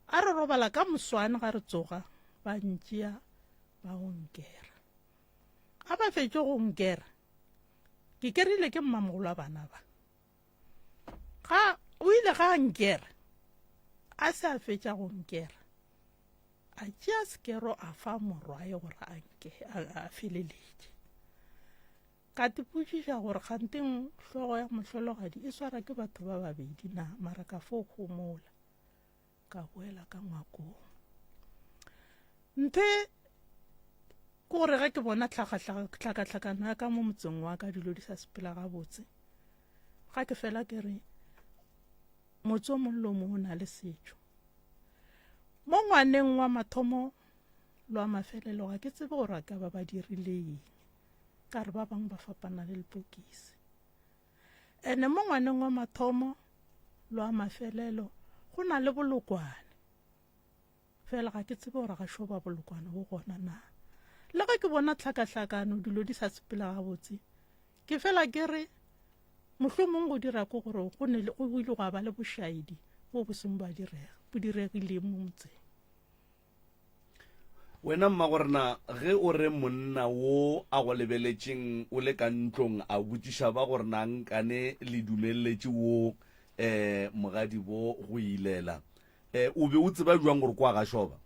A re robala ka moswane ga re tsoga ba ntšea ba go nkera. A ba fetše go nkera ke kerile ke mmamogolo wa bana ba. Ga o ile ga a nkera a se a fetša go nkera a tšea sekero a fa morwae gore a nke a feleletše. Ka tipotšiša gore kganteng hlogo ya mohlologadi e swara ke batho ba babedi na, mara ka fo homola. Ka boela ka ngwakong. Nthe ke gore ge ke bona tlhakatlhakano ya ka mo motseng wa ka dilo di sa sepela gabotse, ga ke fela ke re motse o mongwe le o mongwe o na le setšo. Mo ngwaneng wa mathomo le wa mafelelo ga ke tsebe gore a ka ba ba dirile eng. Ka re ba bangwe ba fapana le lepokisi. Ene mo ngwaneng wa mathomo le wa mafelelo go na le bolokwane. Fela ga ke tsebe gore ga xo ba bolokwane bo gona na. Le ge ke bona tlhakahlakano dilo di sa sepela gabotse, ke fela ke re mohlomong go dira ke gore go ne go ile gwa ba le bošaedi bo bo seng ba direga, bo diregileng mo motseng. Wena mmagorena, ge o re monna wo a go lebeletšeng o le ka ntlong a botšiša ba gore na nkane le dumelletše wo um mogadibo go ilela, um o be o tseba bjang gore kwa ga šoba?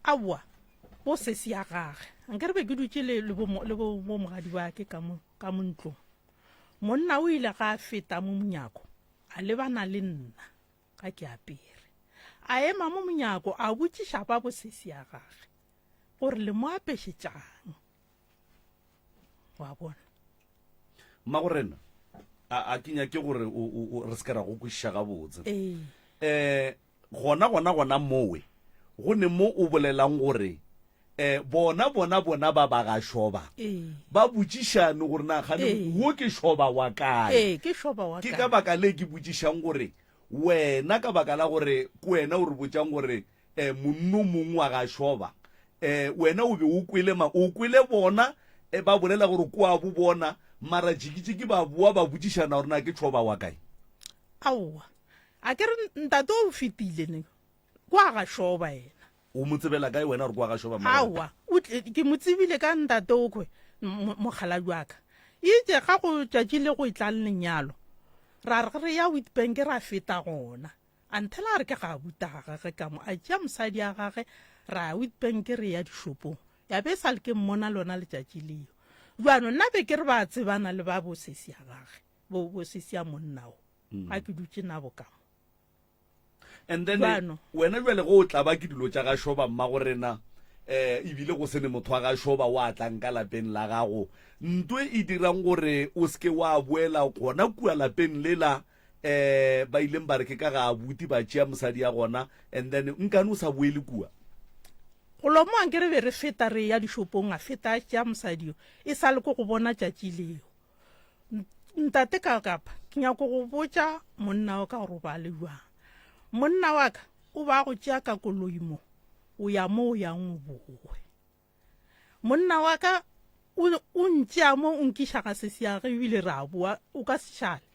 Aowa, bo sesi ya gage. Nkere be ke dutše le, le bo, le bo, bo mogadi ba ke ka mo, ka mo ntlong. Monna o ile ga a feta mo monyako, a lebana le nna. Ga ke apere. A ema mo monyako a botšiša ba bosesi ya gage gore le mo apešetšang. Wa bona. Mmagorena, a, a ke nyake gore o, o, o, re se ke ra go kwešiša gabotse. Ee. Eh, gona, gona, gona mowe, go ne mo o bolelang gore, eh, bona, bona, bona ba ba ga šoba, Ee. ba botšišane gore na kgane Ee. wo ke šoba wa kae. Ee, ke šoba wa Ke kae. ka baka le ke botšišang gore Wena, ka baka la gore ke wena o re botšang gore eh, monno mong wa ga Šoba, eh, wena o be o kwele ma, o kwele bona eh, ba bolela gore ko a bo bona, mara jikijiki ba boa ba botšišana gore na ke Tšhoba wa kae. Aowa, a ke re ntate o fetile ne, kwa ga Šoba yena. O mo tsebela kae wena gore ke wa ga Shoba mma? Aowa, o tle, ke mo tsebile ka ntate okhwe, mokgalabje wa ka. Itše ga go tšatši le go etlang lenyalo, ra re ge re ya Witbank ra feta gona. A nthela a re ke ga abuti a gage ka mo, a tšea mosadi a gage ra ya Witbank re ya dishopong. Ya be e sa le ke mmona lona letšatši leo. Bjano nna be ke re ba tsebana le ba bo sesi ya gage, bo, bo sesi ya monna o, ga ke dutše nabo ka mo. And then Bjano. wena bjale go o tlaba ke dilo tša ga Shoba mmagorena eh ebile go se ne motho wa ga Shoba wa tlang ka lapeng la gago nto e dirang gore o seke wa boela gona kua lapeng lela eh ba ileng ba re ke ka ga abuti ba tšea mosadi ya gona and then nkane o sa boele kua. Golo mo anke re be re feta re ya dishopong a feta a tšea mosadi yo e sa le ko go bona tšatši leo. Ntate ka kapa ke nyako go botša monna wa ka gore o ba le bjang. Monna wa ka o ba go tšea ka koloi mo o ya mo o yang o bowe. Monna wa ka o o ntšea mo o nkiša ga sesi ya ge ebile re a boa o ka se šale.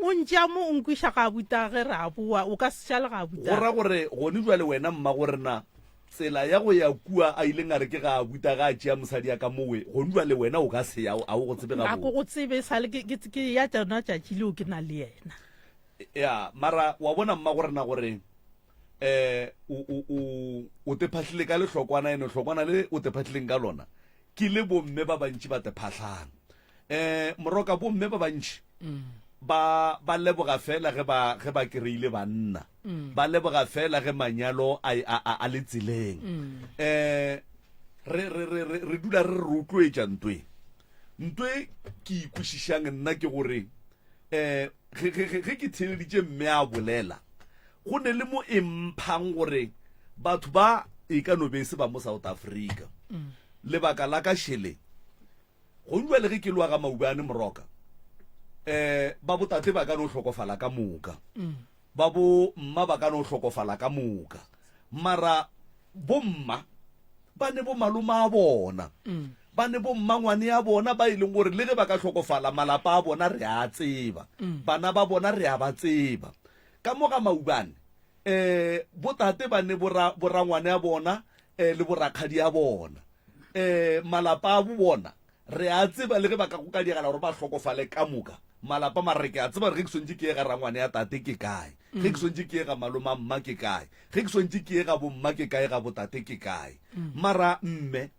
O ntšea mo o nkwiša ga abutage re a boa o ka se šale ga Go ra abutage. gore gone bjale wena mmagorena Tsela ya go ya kua a ileng a re ke ga abuta ga a tšea mosadi ya ka mowe, gonu bjale wena o ka se ya, a o go tsebe Ga ke gabotse. go tsebe, e sa le ke, ke, ke ya tšona tšatši leo ke na le yena. Ya, mara wa bona mmagorena gore eh o, o, o, o te phahlile ka lehlokwana, ene hlokwana le o te phahlileng ka lona ke le bomme ba bantši ba te phahlang. Eh, moroka bomme ba bantši ba, ba leboga fela ge ba, ge ba kereile banna. Ba leboga fela ge manyalo a, a, a, a le tseleng. Eh, re, re, re, re, re dula re rotloetša ntwe. Ntwe ke ikwešišang nna ke gore eh, ge, ge, ge, ge ke theeleditše mme a bolela, go ne le mo e mphang gore batho ba e ka no be e se ba mo South Africa. Lebaka la ka šele, Gong bjale ge ke loa ga Maubane Moroka, um ba botate ba ka no hlokofala ka moka, ba bo mma ba ka no hlokofala ka moka, mara bo mma ba ne bo malome a bona, ba ne bo mmangwane ya bona ba e leng gore le ge ba ka hlokofala malapa a bona re a tseba, bana ba bona re a ba tseba. Ka mo ga Maubane um botate ba ne borangwane a bona um le borakgadi a bona um malapa a bo bona re a tseba le ge ba ka go ka diegela gore ba hlokofale ka moka malapa mara re ke a tseba gore ge ke swantše ke ye ga rangwane ya tate ke kae ge ke swantše ke ye ga maloma mma ke kae ge ke swantše ke ye ga bomma ke kae ga botate ke kae mara mme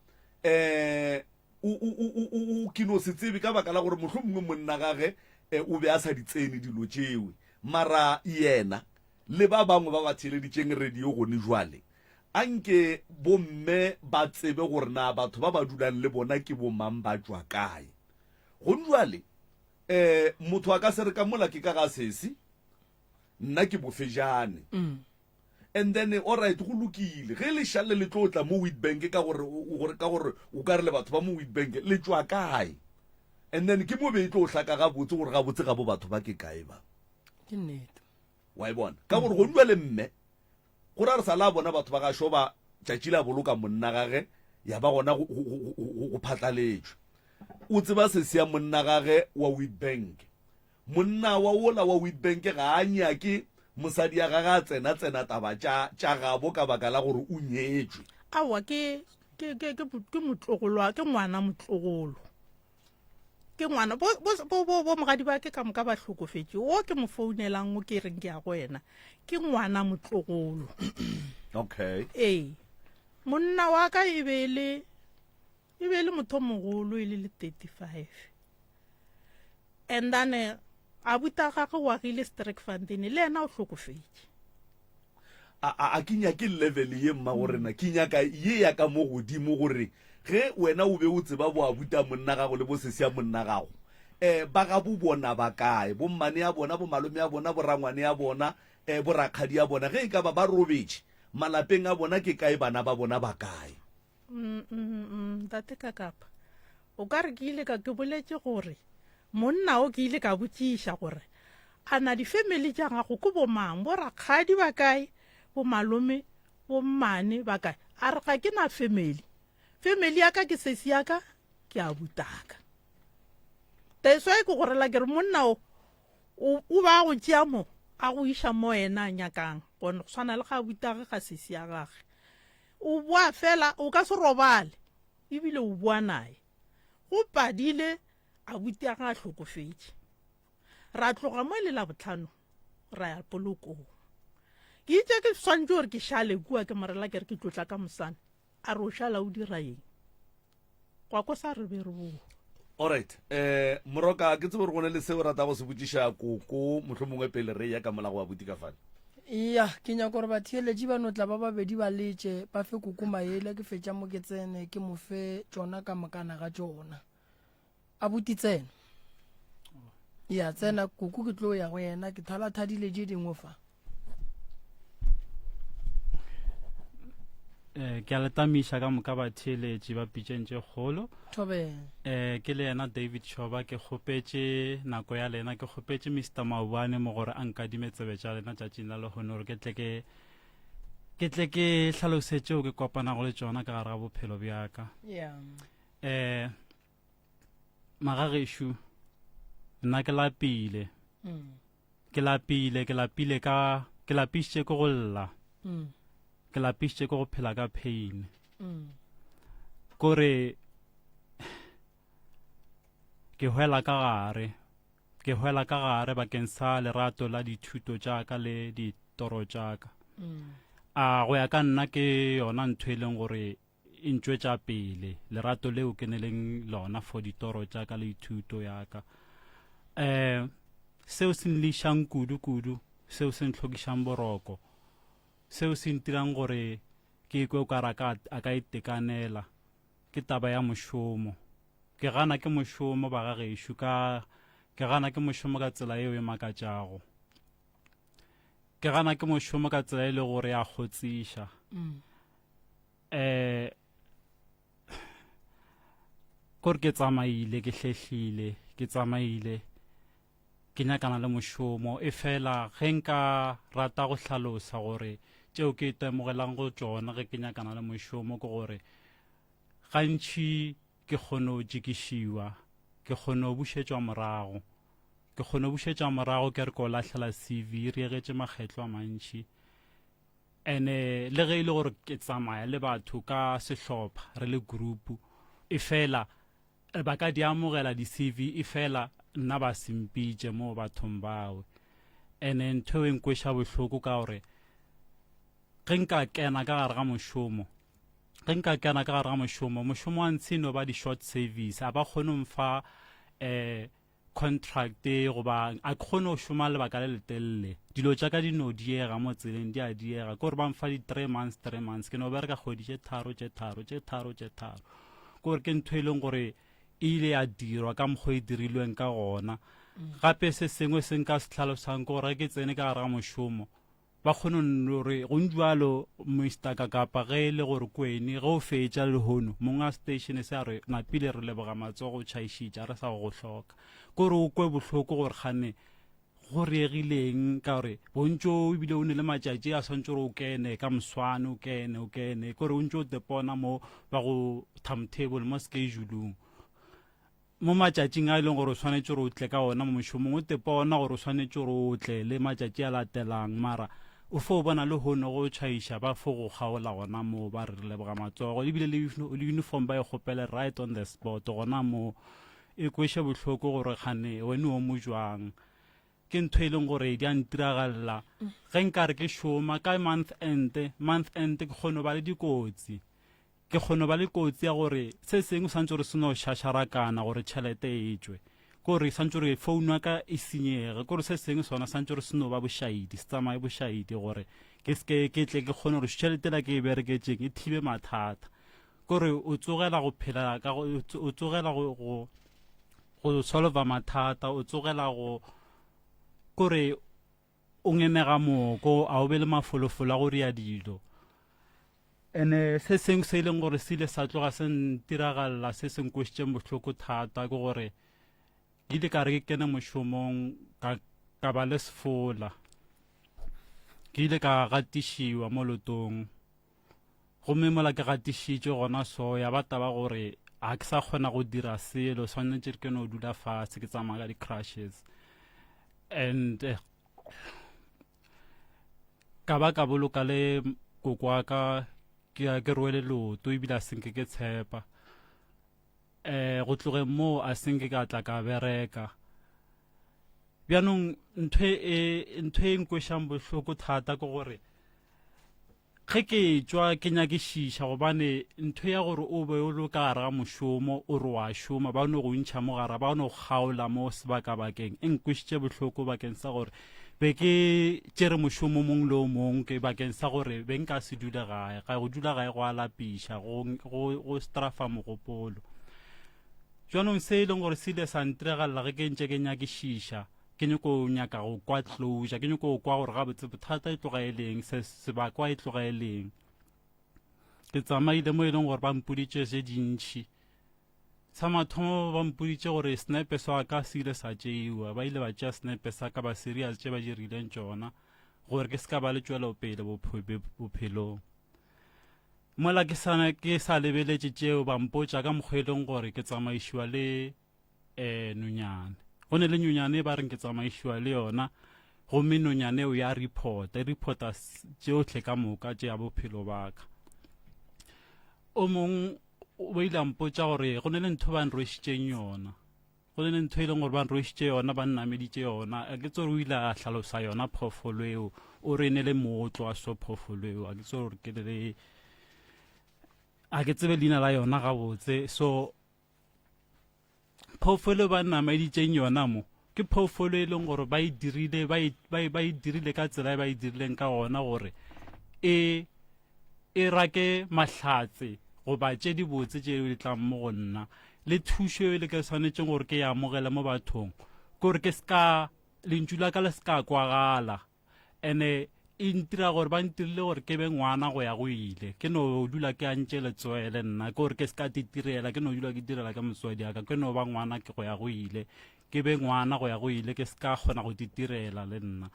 um o, o, o, o, o, o, ke no se tsebe ka baka la gore mohlomongwe monna gage eh, o be a sa di tsene dilo tšewe mara yena le ba bangwe ba ba theeleditšeng radio gone jwale, a nke bomme ba tsebe gore na batho ba ba dulang le bona ke bomang ba tšwa kae. Gone jwale, eh, motho a ka se re ka mola ke ka ga sesi, nna ke bofejane. And then, alright, go lokile. Ge le šale le tlo tla mo Witbank ka gore, gore, ka gore o ka re le batho ba mo Witbank, le tšwa kae? And then ke mo be e tlo hlaka gabotse gore gabotse gabo batho ba ke kae ba. Ke nnete. Wa e bona? Ka gore gonu bjale mme, go ra re sa la bona batho ba ga Shoba tšatši la boloka monna gage, ya ba gona go, go, go, go, go phatlaletšwe. O tseba sesi ya monna gage wa Witbank. Monna wa wola wa Witbank ga a nyake mosadi ya gage a tsena tsena taba tša, tša gabo ka baka la gore o nyetšwe. Aowa, ke, ke, ke, ke, ke motlogolo, ke ngwana motlogolo. Ke ngwana, bo, bo, bo, bo, bo mogadi ba ke ka moka ba hlokofetše. Wo ke mo founelang o ke reng ke ya go yena, ke ngwana motlogolo. Okay. Ee. Monna wa ka e be e le, e be e le motho mogolo e le le 35. And then abuti a gagwe o agile Sterkfontein, le yena o hlokofetše. A, a, a ke nyake level ye mmagorena, ke nyaka ye ya ka mo godimo gore ge wena o be o tseba bo abuta monna gago le bo sesi ya monna gago, eh, ba ga bo bona ba kae, bo mmane ya bona, bo malome ya bona, bo rangwane ya bona, eh, bo rakgadi ya bona, ge e ka ba ba robetše malapeng a bona ke kae, bana ba bona ba kae? Ntate Kakapa, o ka re ke ile ka ke boletše gore monna o ke ile ka botšiša gore a na difemeli tša gago ke bomang, bo rakgadi ba kae, bo malome, bo mmane ba kae. A re ga ke na femeli, femeli ya ka ke sesi ya ka, ke abutaka. That's why ke go rela ke re monna o o o ba go tšea mo a go iša mo yena a nyakang gone go swana le ga abutage ga sesi ya gage. O boa fela o ka se robale ebile o boa naye. Go padile abuti a ga a hlokofetše. Ra tloga mo e le Labohlano ra ya polokong. Ke itše ke swantše gore ke šale kua ke morela ke re ke tlo tla ka mosane. A re o šala o dira eng? Gwa ko sa re be re boa. Alright, eh Moroka ke tsebe gore go ne le seo rata go se botšiša koko mohlomongwe pele re ya ka mola go abuti ka fale. Ya, ke nyaka gore batheeletši ba no tla ba babedi ba letše ba fe koko maele ke fetša mo ke tsene ke mo fe tšona ka mokana ga tšona. Abuti tsena. Ya tsena koko ke tlo ya go yena ke thalathadile tše dingwe fa. Eh, ke a le tamiša ka moka batheeletši ba pitšeng tše kgolo Thobela. eh ke le yena David Choba ke kgopetše nako ya lena ke kgopetše Mr Maubane mo gore a nkadime tsebe tša lena tšatšing la lehono gore ke tle ke ke tle ke hlalose tšeo ke kopanago le tšona ka gare ga bophelo bja ka Yeah. eh magagešo nna ke lapile Mm. Ke lapile, ke lapile ka, ke lapišitše ke go lla. Mm. Ke lapišitše ke go phela ka pain. Mm. Kore ke hwela ka gare. Ke hwela ka gare bakeng sa lerato la dithuto tša ka le ditoro tša ka. Mm. A go ya ka nna ke yona ntho e leng gore e ntšwetša pele lerato leo ke ne leng lona for ditoro tša ka le ithuto ya ka um seo se nlišang kudu kudu seo se ntlhokišang boroko seo se ntirang gore ke ikwe o kare a ka itekanela ke taba ya mošomo ke gana ke mošomo ba ga gešo ka ke gana ke mošomo ka tsela yeo e makatšago ke gana ke mošomo ka tsela e le gore ya kgotsiša mm. eh kore ke tsamaile ke hlehlile ke tsamaile ke nyakana le mošomo e fela ge nka rata go hlalosa gore tšeo ke itemogelang go tšona ge ke nyakana le mošomo ke gore gantši ke kgone go tšikišiwa ke kgone go bušetšwa morago ke kgone go bušetšwa morago ke re ko lahlela cv e riegetše makgetlo a mantši Ene le ge e le gore ke tsamaya le batho ka sehlopha re le group e fela ba ka di amogela di-CV e fela nna ba sempitše mo bathong bawe. Ene ntho e nkweša bohloko ka gore ge nka kena ka gare ga mošomo ge nka kena ka gare ga mošomo mošomo wa ntshe no ba di-short service a ba kgone mfa um contract goba a ke kgone go šoma lebaka le letelele dilo tša ka di no diega mo tseleng di a diega ke gore ba mfa di-three months three months ke no bereka kgwedi tše tharo tše tharo tše tharo tše tharo ke gore ke ntho e leng gore e ile ya dirwa ka mokgwa e dirilweng ka gona mm. gape se sengwe se nka se tlhalosang ke gore ke tsene ka gare ga mošomo Ba kgone no re go njwalo Mister Kakapa ge e le gore kwene ge o fetša lehono mong a station se a re napile re leboga matsogo o tšhaišitše a re sa go go hloka ko re o kwe bohloko gore kgane go reegileng ka gore bontšo ebile o ne le matšatši a swantse gore o kene ka moswane o kene o kene kore o ntse o tepona mo ba go timetable mo scheduleng Mo matšatšing a e leng gore o swanetše gore o tle ka ona mo mošomong, o tepona gore o swanetše gore o tle le matšatši a latelang, mara o fo bona le hono go tšhaiša ba fo go kgaola gona moo ba re re leboga matsogo ebile le uniform ba e kgopele right on the spot gona moo. E kweše bohloko gore kgane wene o mo jwang. Ke ntho e leng gore di a ntiragalela ge nka re ke šoma ka month end, month end ke kgone go ba le dikotsi. Ke kgono ba le kotsi ya gore se sengwe santse gore se no šašarakana gore tšhelete e tšwe. Ke gore santse gore founu ya ka e senyege. Ke gore se sengwe sona santse gore se no ba bošaedi, se tsamaye bošaedi gore ke se ke tle ke kgone gore tšhelete la ke e bereketšeng e thibe mathata. Ke gore o tsogela go phela ka o tsogela go go go solva mathata, o tsogela go kore o ngenega moko a o be le mafolofolo a go ria dilo ene se sengwe se e leng gore se ile sa tloga se ntiragalela se se nkwešitšeng bohloko thata ke gore ke ile ka re ke kene mošomong ka, ka ba le sefola ke ile ka gatišiwa mo lotong gomme mola ke gatišitšwe gona so ya ba taba gore ga ke sa kgona go dira selo swanetše ke no dula fase ke tsamaya ka di-crushes and eh, ka ba ka boloka le koko wa ka. ke ke rwele leoto ebile a senke ke tshepa um go tlogeng moo a senke ka tla ka bereka bjanong ntho e ntho e nkwešang bohloko thata ke gore Ge ke etšwa ke nyakišiša gobane ntho ya gore o be o le ka gare ga mošomo o re wa šoma ba no go ntšha mo gare ba no kgaola mo sebakabakeng e nkwešitše bohloko bakeng sa gore be ke tšere mošomo mong le o mong ke bakeng sa gore be nka se dule gae ga go dula gae go a lapiša go, go, go strafa mogopolo jwanong se e leng gore se ile sa ntiregalela ge ke ntše ke nyakišiša Ke nyoko nyaka go kwa closure, ke nyoko kwa gore gabotse bothata e tloga e leng, se sebakwa e tloga e leng. Ke tsamaile mo e leng gore ba mpoditše tše dintši. Sa mathomo ba mpoditše gore senepe sa ka se ile sa tšeiwa, ba ile ba tšea senepe sa ka ba serious tše ba dirileng tšona gore ke se ka ba le tšwelopele bophelong. Mola ke sa ke sa lebeletše tšeo ba mpotša ka mokgwa e leng gore ke tsamaišiwa le eh nonyane go ne le nonyane ba reng ke tsamaišiwa le yona gomme nonyane eo ya reporta e reporta tšeohle ka moka tše ya bophelo ba ka o mong o ile a mpotša gore go ne le ntho ba nrwešitšeng yona go ne le ntho e leng gore ba nrwešitše yona ba nnameditše yona a ke tse gore o ile a hlalosa yona phoofolo eo o re ne le mootlo wa so phoofolo eo a ke tse gore ke le a ke tsebe leina la yona gabotse so phoofolo ba nameditšeng yona mo ke phoofolo e leng gore ba e dirile ba e, ba e, ba e dirile ka tsela e ba e dirileng ka gona gore e e rake mahlatse goba tše dibotse tše di tlang mo go nna le thušo e le ke swanetšeng gore ke e amogele mo bathong ke gore ke ska lentšu la ka le ska kwagala Ene e ntira gore ba ntirile gore ke be ngwana go ya go ile. Ke no dula ke antše letswele nna, ke gore ke se ka titirela, ke no dula ke direla ka motswadi ya ka, ke no ba ngwana ke go ya go ile. Ke be ngwana go ya go ile, ke se ka kgona go titirela le nna.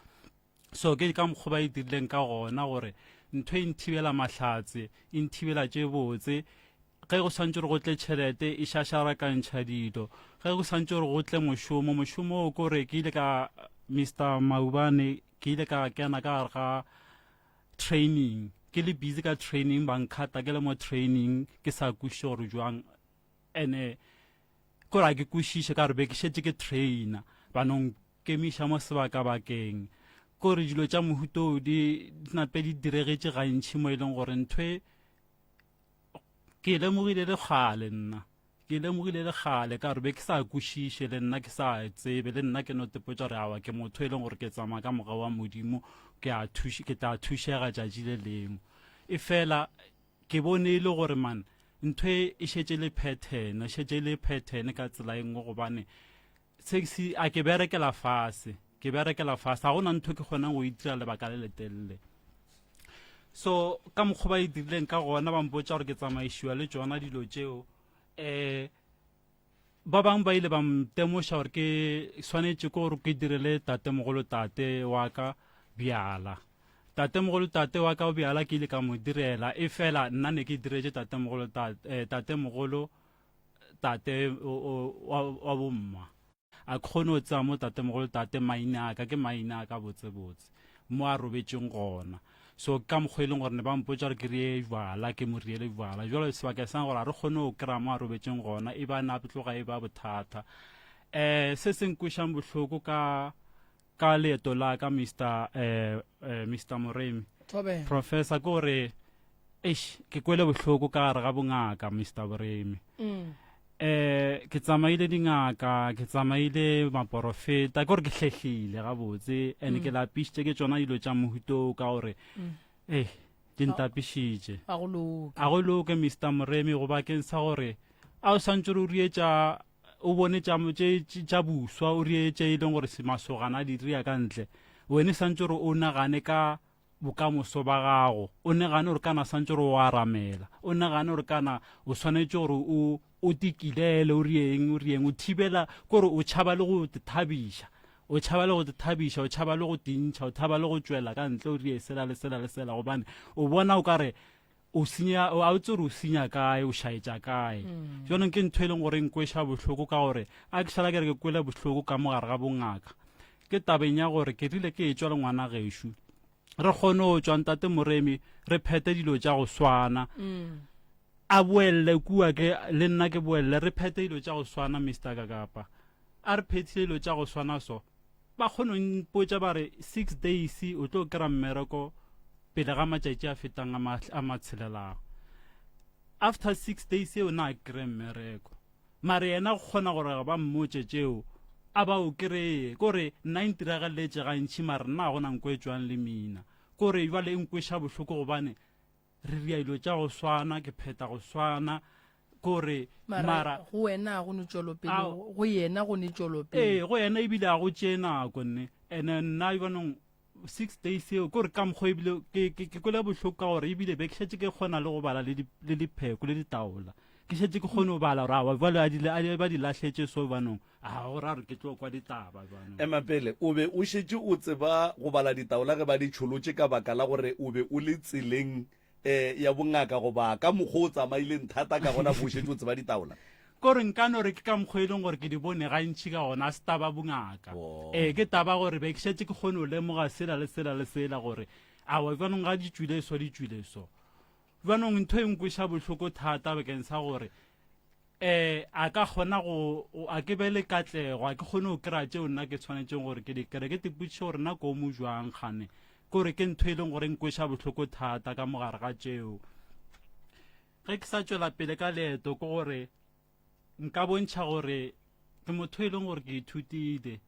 So ke ka mokgwa ba e dirileng ka gona gore ntho e nthibela mahlatse, e nthibela tše botse, ge go swantše gore go tle tšhelete e šašarakantšha dilo ge go swantše gore go tle mošomo mošomo o kore ke ile ka mr maubane ke ile ka kena ka gare ga training ke le busy ka training ba nkhata ke le mo training ke sa kwešiše gore jwang ene kore a ke kwešiše ka gore be ke šetše ke trainer ba no nkemiša mo sebakabakeng kore dilo tša mohuto di nape di diregetše gantšhi mo e leng gore ntho e Ke lemogile le kgale nna ke lemogile le kgale ka gore be ke sa kwešiše le nna ke sa tsebe le nna ke no tepotša gore awa ke motho e leng gore ke tsamaya ka moga wa modimo ke a thuše ke tla thušega tšatši le lengwe e fela ke bone e le gore man ntho e e šetše le pattern e šetše le pattern ka tsela e nngwe gobane se a ke berekela fase ke berekela fase ga gona ntho ke kgonang go itira lebaka le letelele so ka mokgwa ba e dirileng ka gona ba mpotsa gore ke tsamaišiwa le tsona dilo tšeo um ba bangwe ba ile ba ntemoša gore ke swanetše ke gore ke direle tatemogolo tate wa ka bjala tatemogolo tate wa ka bjala ke ile ka mo direla e fela nna ne ke diretše tatemogolo eh, tatemogolo tate wa bomma A ke kgone go tseba mo tatemogolo tate maina a ka ke maina a ka botsebotse mo a robetšeng gona. So ke ka mokgwa e leng gore ne ba mpotša gore ke rie jwala ke mo riele jwala. Jwale sebaka sa gore a re kgone go kry-a mo a robetšeng gona e ba na tloga e ba bothata. Um se se nkwešang bohloko ka ka leeto la ka Mister eh, eh, Mister Moremi Thobela. Professor ke gore eish ke kwele bohloko ka gare ga bongaka Mister Moremi. Mm. Eh ke tsamaile dingaka ke tsamaile maporofeta ke gore ke hlehlile gabotse and ke lapišitše ke tšona dilo tša mohuto ka gore Mm. eh di ntapišitše A go loke. a go loke Mr Moremi go bakeng sa gore a o santse o rietša o bone tša tše tša buswa o rie tše e leng gore masogana a di ria ka ntle wene santse gore o nagane ka bokamoso ba gago o nagane gore kana santse gore o aramela o nagane gore kana o swanetše gore o o tikilele o rieng o rieng o thibela kore o tšhaba le go thabiša o tšhaba le go thabiša o tšhaba le go tintšha o tšhaba le go tšwela ka ntle o rie sela le sela le sela gobane o bona o kare o senya a o tsere o senya kae o šaetša kae mm. jaanong ke ntho e leng gore nkweša bohloko ka gore a ke šala ke re ke kwele bohloko ka mo gare ga bongaka ke tabeng ya gore ke rile ke e tswa le ngwana gešo. Re kgone go tšwa ntate Moremi re phethe dilo tša go swana. A boelle kua ke le nna ke boelle re phethe dilo tša go swana Mister Kakapa. A re phethile dilo tša go swana so. Ba kgone go mpotša ba re 6 days o tlo kry-a mmereko pele ga matšatši a fetang a matshelelago. After 6 days eo na kry mmereko. Mare yena go kgona gore ba mmotše tšeo a ba o kreye. Kore nna e ntiragaletše gantši mare nna ga gona nko e tšwang le mina. Kore bjale e nkweša bohloko gobane re ria dilo tša go swana, ke phetha go swana. Kore mara mara go wena ga go ne tšwelopele, Ao. go yena go ne tšwelopele. Ee, go yena ebile ga go tšee nako nne. Ene nna bjanong 6 days eo kore ka mokgwa ebile ke, ke, ke kwele bohloko ka gore ebile be ke šetše ke kgona le go bala le, di, le dipheko le ditaola. Ke šetše ke kgone go bala gore awa bjale a di, a ba di lahletše so banong. A go ra gore ke tlo kwa ditaba bjanong. Ema pele, o be o šetše o tseba go bala ditaola ge ba di tšholotše ka baka la gore o be o le tseleng eh, ya bongaka goba ka mokgwa o tsamaileng thata ka gona bo šetše o tseba ditaola? Kore nka no re ke ka mokgwa e leng gore ke di bone gantši ka gona, a se taba bongaka. Oh. Ee, ke taba gore be ke šetše ke kgone go lemoga sela le sela le sela gore awa bjanong ga di tšwile so di tšwile so. Bjanong ntho e nkweša bohloko thata bakeng sa gore um a ka kgona go a ke be le katlego, a ke kgone go kry-a tšeo nna ke tshwanetseng gore ke di kry-e. Ke tepotšiše gore nna ko mo jwang kgane, kore ke ntho e leng gore e nkweša bohloko thata ka mogare ga tšeo. Ge ke sa tšwela pele ka leeto ke gore nka bontšha gore ke motho e leng gore ke ithutile,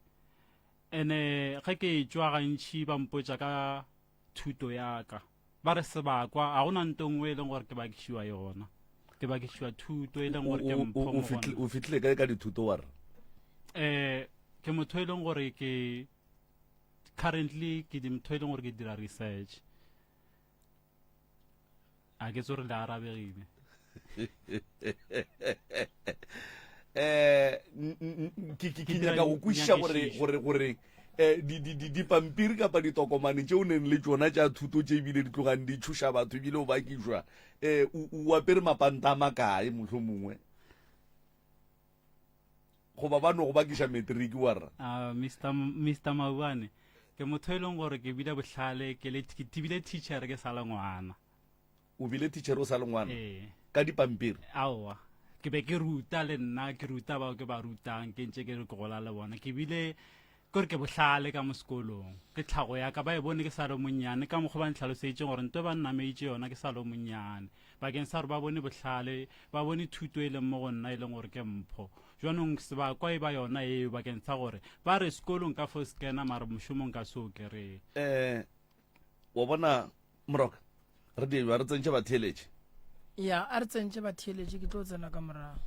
ene ge ke tšwa gantši ba mpotša ka thuto ya ka, ba re sebakwa ga gona nto nngwe e leng gore ke bakišiwa yona, ke bakišiwa thuto e leng gore ke mpho mo go nna. O fihlile kae ka dithuto wa re? Eh, ke motho e leng gore ke currently ke di motho e leng gore ke dira research. A ke tsore le arabegile. Eh, ke ke nyaka go kwešiša gore gore gore eh di di di dipampiri kapa ditokomane tše o neng le tšona tša thuto tše ebile di tlogang di tšhoša batho ebile o bakišwa eh o apere mapanta a makae mohlomongwe goba ba no go bakiša matric wa rra? Ah, Mister Mister Maubane, ke motho e leng gore ke bile bohlale, ke le ke bile teacher ke sa le ngwana. O bile teacher o sa le ngwana? Ee. Ka dipampiri? Aowa, ke be ke ruta le nna, ke ruta bao ke ba rutang, ke ntše ke re ke gola le bona. Ke bile kore ke bohlale ka mo sekolong, ke tlhago ya ka, ba e bone ke sa le monnyane, ka mokgwa ba ntlhaloseditše gore nto ba nnameitše yona ke sa le monnyane, bakeng sa gore ba bone bohlale, ba bone thuto e leng mo go nna e leng gore ke mpho. Jwanong sebakwa e ba yona eo bakeng sa gore ba re sekolong ka fo se kena mara mošomong ka se o kereye. Eh, wa bona Moroka, re die bjang, re tsentše batheeletši? Ya, a re tsentše batheeletši, ke tlo tsena ka morago.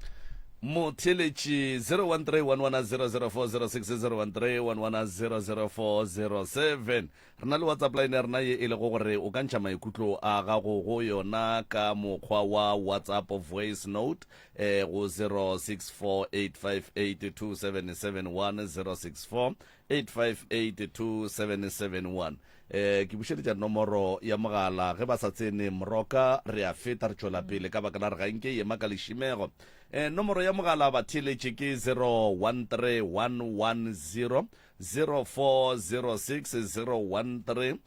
Motheeletši 0131100406 0131100407. Re na le WhatsApp line ya rena ye e lego gore o ka ntšha maikutlo a gago go yona ka mokgwa wa WhatsApp voice note eh, go 0648582771 0648582771. Eh, ke bušeletša nomoro ya mogala ge ba sa tsene moroka re a feta re tšwela pele ka baka la re ga nke e ema ka lešimego. Eh, nomoro ya mogala batheeletše ke 013110 0406 013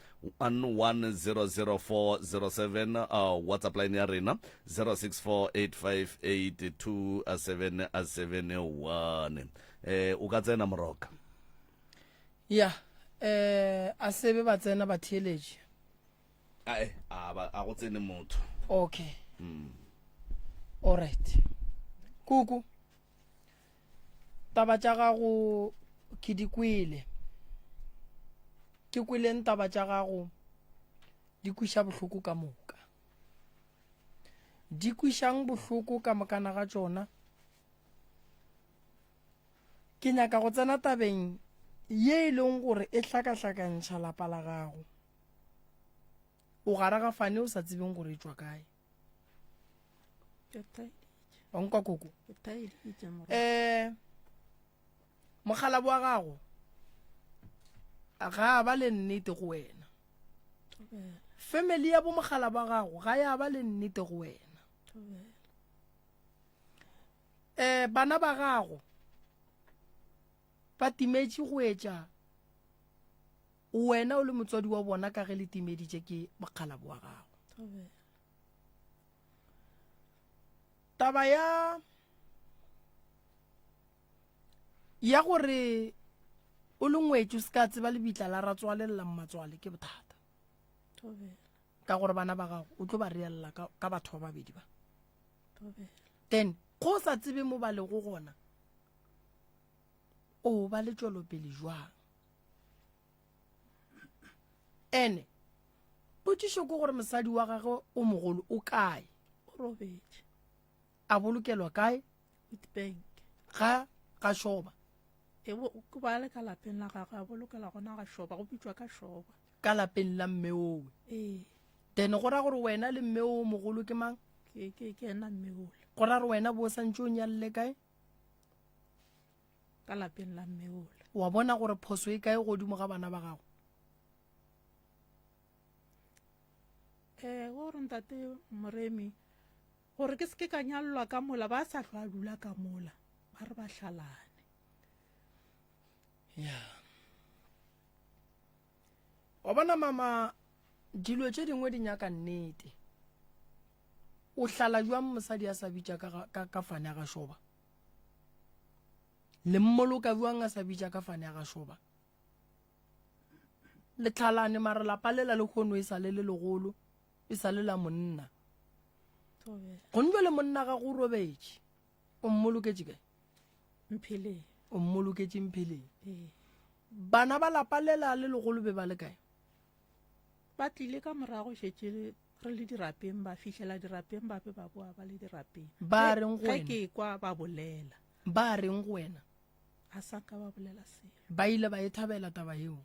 1100407 uh, WhatsApp line ya rena 0648582771. Eh, o ka tsena moroka. Ya, eh, a sebe ba tsena batheeletši. Ae, a ba a go tsene motho. Okay. Mm. All right. Kuku. Taba tša gago ke di kwele. Ke kweleng taba tša gago di kwiša bohloko ka moka. Di kwišang bohloko ka mokana ga tšona. Ke nyaka go tsena tabeng ye e leng gore e hlakahlakantšha lapa la gago. O gare ga fane o sa tsebeng gore e tšwa kae. Wa nkwa koko? Eh, mokgalabo wa gago ga a ba le nnete go wena. Family ya bo mokgalabo wa gago ga ya ba le nnete go wena. Eh, bana ba gago ba timetše go etša. Wena o le motswadi wa bona ka ge le timeditše ke mokgalabo wa gago. Taba ya ya gore o le ngwetši o se ka tseba lebitla la ratswale le la mmatswale ke bothata. Ka gore bana ba gago o tlo ba reelela ka, ka batho ba babedi ba. Then go sa tsebe mo ba lego gona o ba le tšwelopele jwang? Ene potšišo ke gore mosadi wa gagwe o mogolo o kae? O robetše. A bolokelwa kae? Witbank. Ga ga Shoba. E bo ke ba le ka lapeng la gagwe a bolokela gona ga Shoba go bitšwa ka Shoba. Ka lapeng la mme owe. Ee. Then go ra gore wena le mme o mogolo ke mang? Ke ke ke ena mme ola. Go ra gore wena bo santše o nyalle kae? Ka lapeng la mme ola. Wa bona gore phoso e kae godimo ga bana ba gago? Eh, gore ntate Moremi gore ke seke ka nyallwa ka mola ba sa hlwa dula ka mola ba re ba hlalane. Ya. Wa bona mama dilo tše dingwe di nyaka nnete. O hlala jwang mosadi a sa bitša ka ka ka fane ga shoba? Le mmoloka bjang a sa bitša ka fane ga shoba? Le tlhalane mara lapa lela le kgono e sa le le legolo e sa le la monna. Gone jwale monna ga go robetše. O mmoloketše kae? Mpheleng. O mmoloketše Mpheleng. Ee. Bana ba lapa lela le legolo be ba le kae? Ba tlile ka morago šetše re le dirapeng ba fihlela dirapeng ba be ba boa ba le dirapeng. Ba reng go Ge wena? ke kwa ba bolela. Ba reng go wena? Ga sa ka ba bolela selo. Ba ile ba e thabela taba yeo?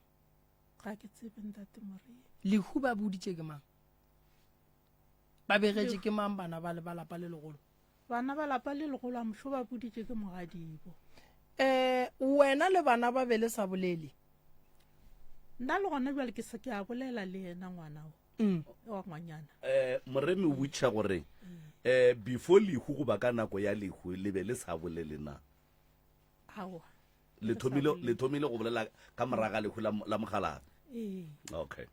Ga ke tsebe ntate Moremi. Lehu ba boditše ke mang? Ba begetše ke mang bana ba le ba lapa le legolo? Bana ba lapa le legolo a mošo ba boditše ke mogadibo. Eh, wena le bana ba be le sa bolele? Nna le gona bjale ke se ke a bolela le yena ngwana o. Mm. Wa ngwanyana. Eh, Moremi o botšiša gore eh before lehu goba ka nako ya lehu le be le sa bolele na? Aowa. Le thomile le thomile go bolela ka moraga lehu la la mogalabe. Ee. Okay.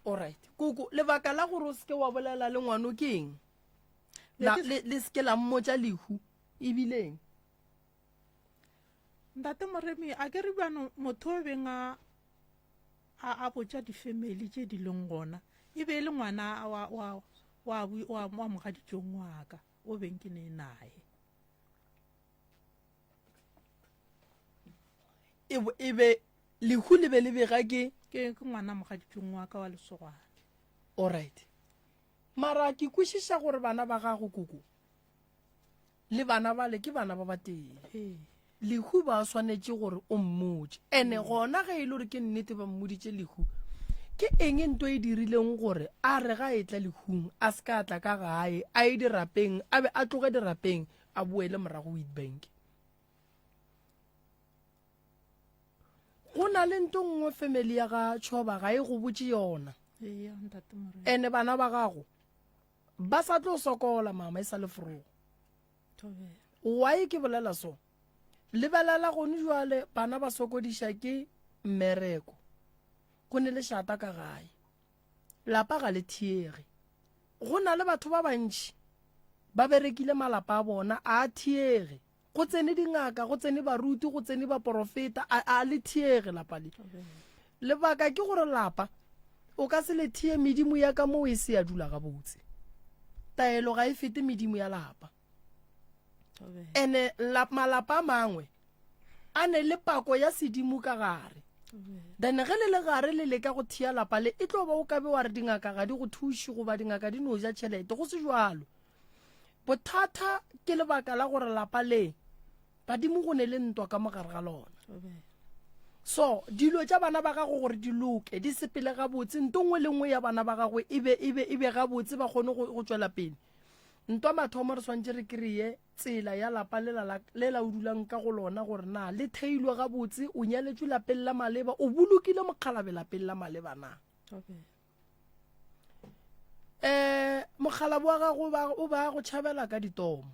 Alright. Koko, lebaka la gore o seke wa bolela le ngwano ke eng? La, le, le seke la mmotša lehu ebileng. Ntate Moremi, a ke re bjano motho o beng a a a botša difemeli tše di leng gona e be e le ngwana wa wa wa wa wa mogaditšong wa ka o beng ke ne naye. E, e be lehu le be le bega ke ke ke ngwana mogaditšong wa ka wa lesogana. Alright. Mara ke kwešiša gore bana ba gago koko le bana bale ke bana ba batee. Lehu ba swanetše gore o mmotše. Ene gona ge e le gore ke nnete ba mmoditše lehu, ke eng nto e dirileng gore a re ga e tla lehung a se ka tla ka gae a ye dirapeng a be a tloge dirapeng a boele morago Witbank? Go na le nto nngwe family ya ga Choba ga e go botše yona. Ene bana ba gago ba sa tlo sokola mama e sa le forogo. Why ke bolela so? Lebelela gone jwale bana ba sokodiša ke mmereko. Go ne lešata ka gae. Lapa ga le thiege. Go na le batho ba bantši ba berekile malapa a bona a a thiege. Go tsene dingaka, go tsene baruti, go tsene baporofeta, a, a le thiege lapa le. Lebaka ke gore lapa o ka se le thie medimo ya ka moo e se ya dula gabotse. Taelo ga e fete medimo ya lapa. Ene la, malapa a mangwe a ne le pako ya sedimo ka gare. Then ge le le gare le leka go thea lapa le, e tlo ba o ka be wa re dingaka ga di go thuše goba dingaka di no ja tšhelete. Go se jwalo. Bothata ke lebaka la gore lapa le badimo go ne le ntwa ka mogare ga lona. So dilo tša bana ba gago gore di loke, di sepele gabotse, nto nngwe le nngwe ya bana ba gago e be e be e be gabotse ba kgone go, go tšwela pele. Ntwa mathomo re swantše re kry-e tsela ya lapa lela la, lela o dulang ka go lona gore na le theilwe gabotse, o nyaletšwe lapeng la maleba, o bolokile mokgalabe lapeng la maleba na. Eh, mokgalabo wa gago o ba go tšhabela ka ditomo.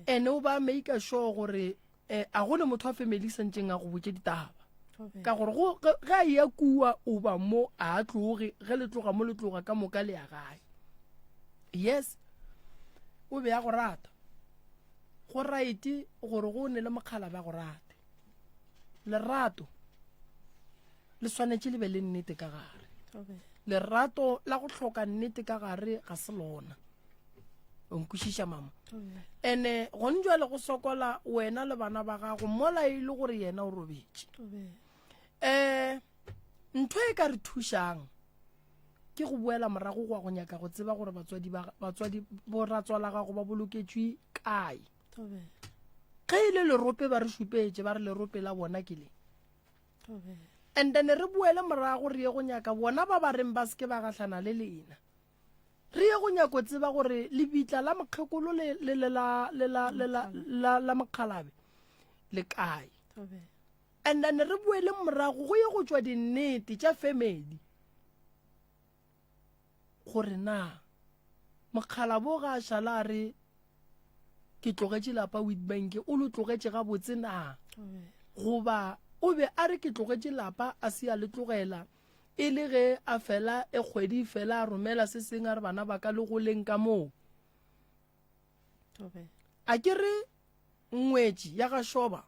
Ene o ba make sure gore eh, a gone motho wa family santšeng a go botše ditaba. Ka gore go ge a eya kua o ba mo a a tloge, ge le tloga mo le tloga ka moka le ya gae. Yes, o be a go rata. Go right gore go ne le mokgala ba go rate. Lerato le swanetše le be le nnete ka gare. Lerato la go hloka nnete ka gare ga se lona. O nkwešiša mama? Ene gone jwale go sokola wena le bana ba gago mola e le gore yena o robetše. Um ntho e ka re thušang ke go boela morago go ya go nyaka go tseba gore batswadi ba batswadi boratswala gago ba boloketšwe kae. Ge e le lerope ba re šupetše ba re lerope la bona ke le. And then re boele morago re ye go nyaka bona ba ba reng ba se ke ba gahlana le lena. Re ye go nyako tseba gore lebitla la mokgekolo le le le la le la le la la la mokgalabe le kae. And then re boele morago go ye go tšwa dinnete tša family gore na mokgalabo ga a šala a re ke tlogetše lapa Witbank o lo tlogetše gabotse na goba o be a re ke tlogetše lapa a se a le tlogela E le ge a fela e kgwedi fela a romela se seng a re bana ba ka le goleng ka moo. A ke re ngwetši ya ga Shoba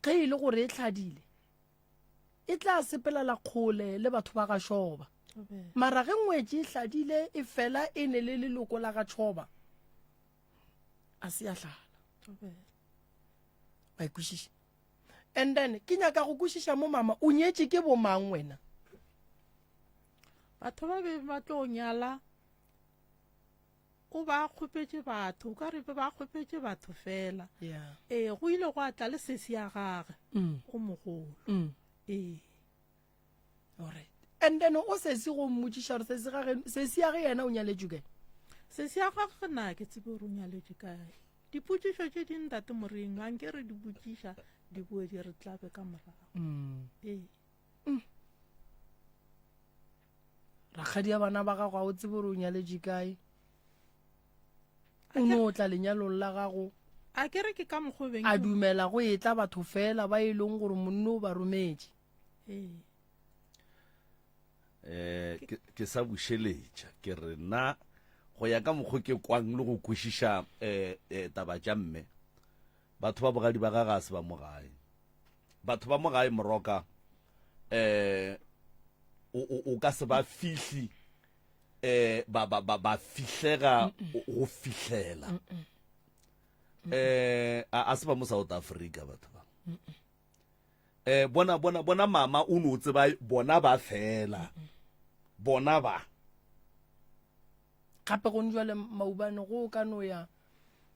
ge e le gore e hladile e tla sepelela kgole le batho ba ga Shoba. Mara ge ngwetši e hladile e fela e ne le leloko la ga Tshoba a se ya hlala. Wa e kwešiša? And then ke nyaka go kwešiša mo mama o nyetše ke bo mang wena? Batho ba be ba tlo nyala o ba kgopetše batho o ka re ba kgopetše batho fela yeah. Ee go ile go atla le sesi ya gage mm. o mogolo mm. Ee alright and then o sesi go mmotšiša gore sesi gage sesi ya ge yena o nyaletšwe kae? Sesi ya gage na ke tsebe gore o nyaletšwe kae. Dipotšišo tše di ntate Moreng a nke re di botšiša di boe di re tlabe ka morago. Mm. Ee. Mm. Rakgadi ya bana ba gago a o tsebe gore o nyaletše kae? O no tla lenyalong la gago. A ke re ke ka mokgwa beng. A dumela go etla batho fela ba e leng gore monno o ba rometše. Ee. Eh, ke, ke sa bušeletša ke re na go ya ka mokgo ke kwang le go kwešiša eh, eh, taba tša mme batho ba bogadi ba ga ga se ba mo gae batho ba mo gae moroka eh o, o, o ka se ba fihli eh ba ba ba, ba fihlega go fihlela eh a, a se ba mo South Africa batho ba eh bona bona bona mama o no tseba bona ba fela bona ba gape go njwale maubane go ka no ya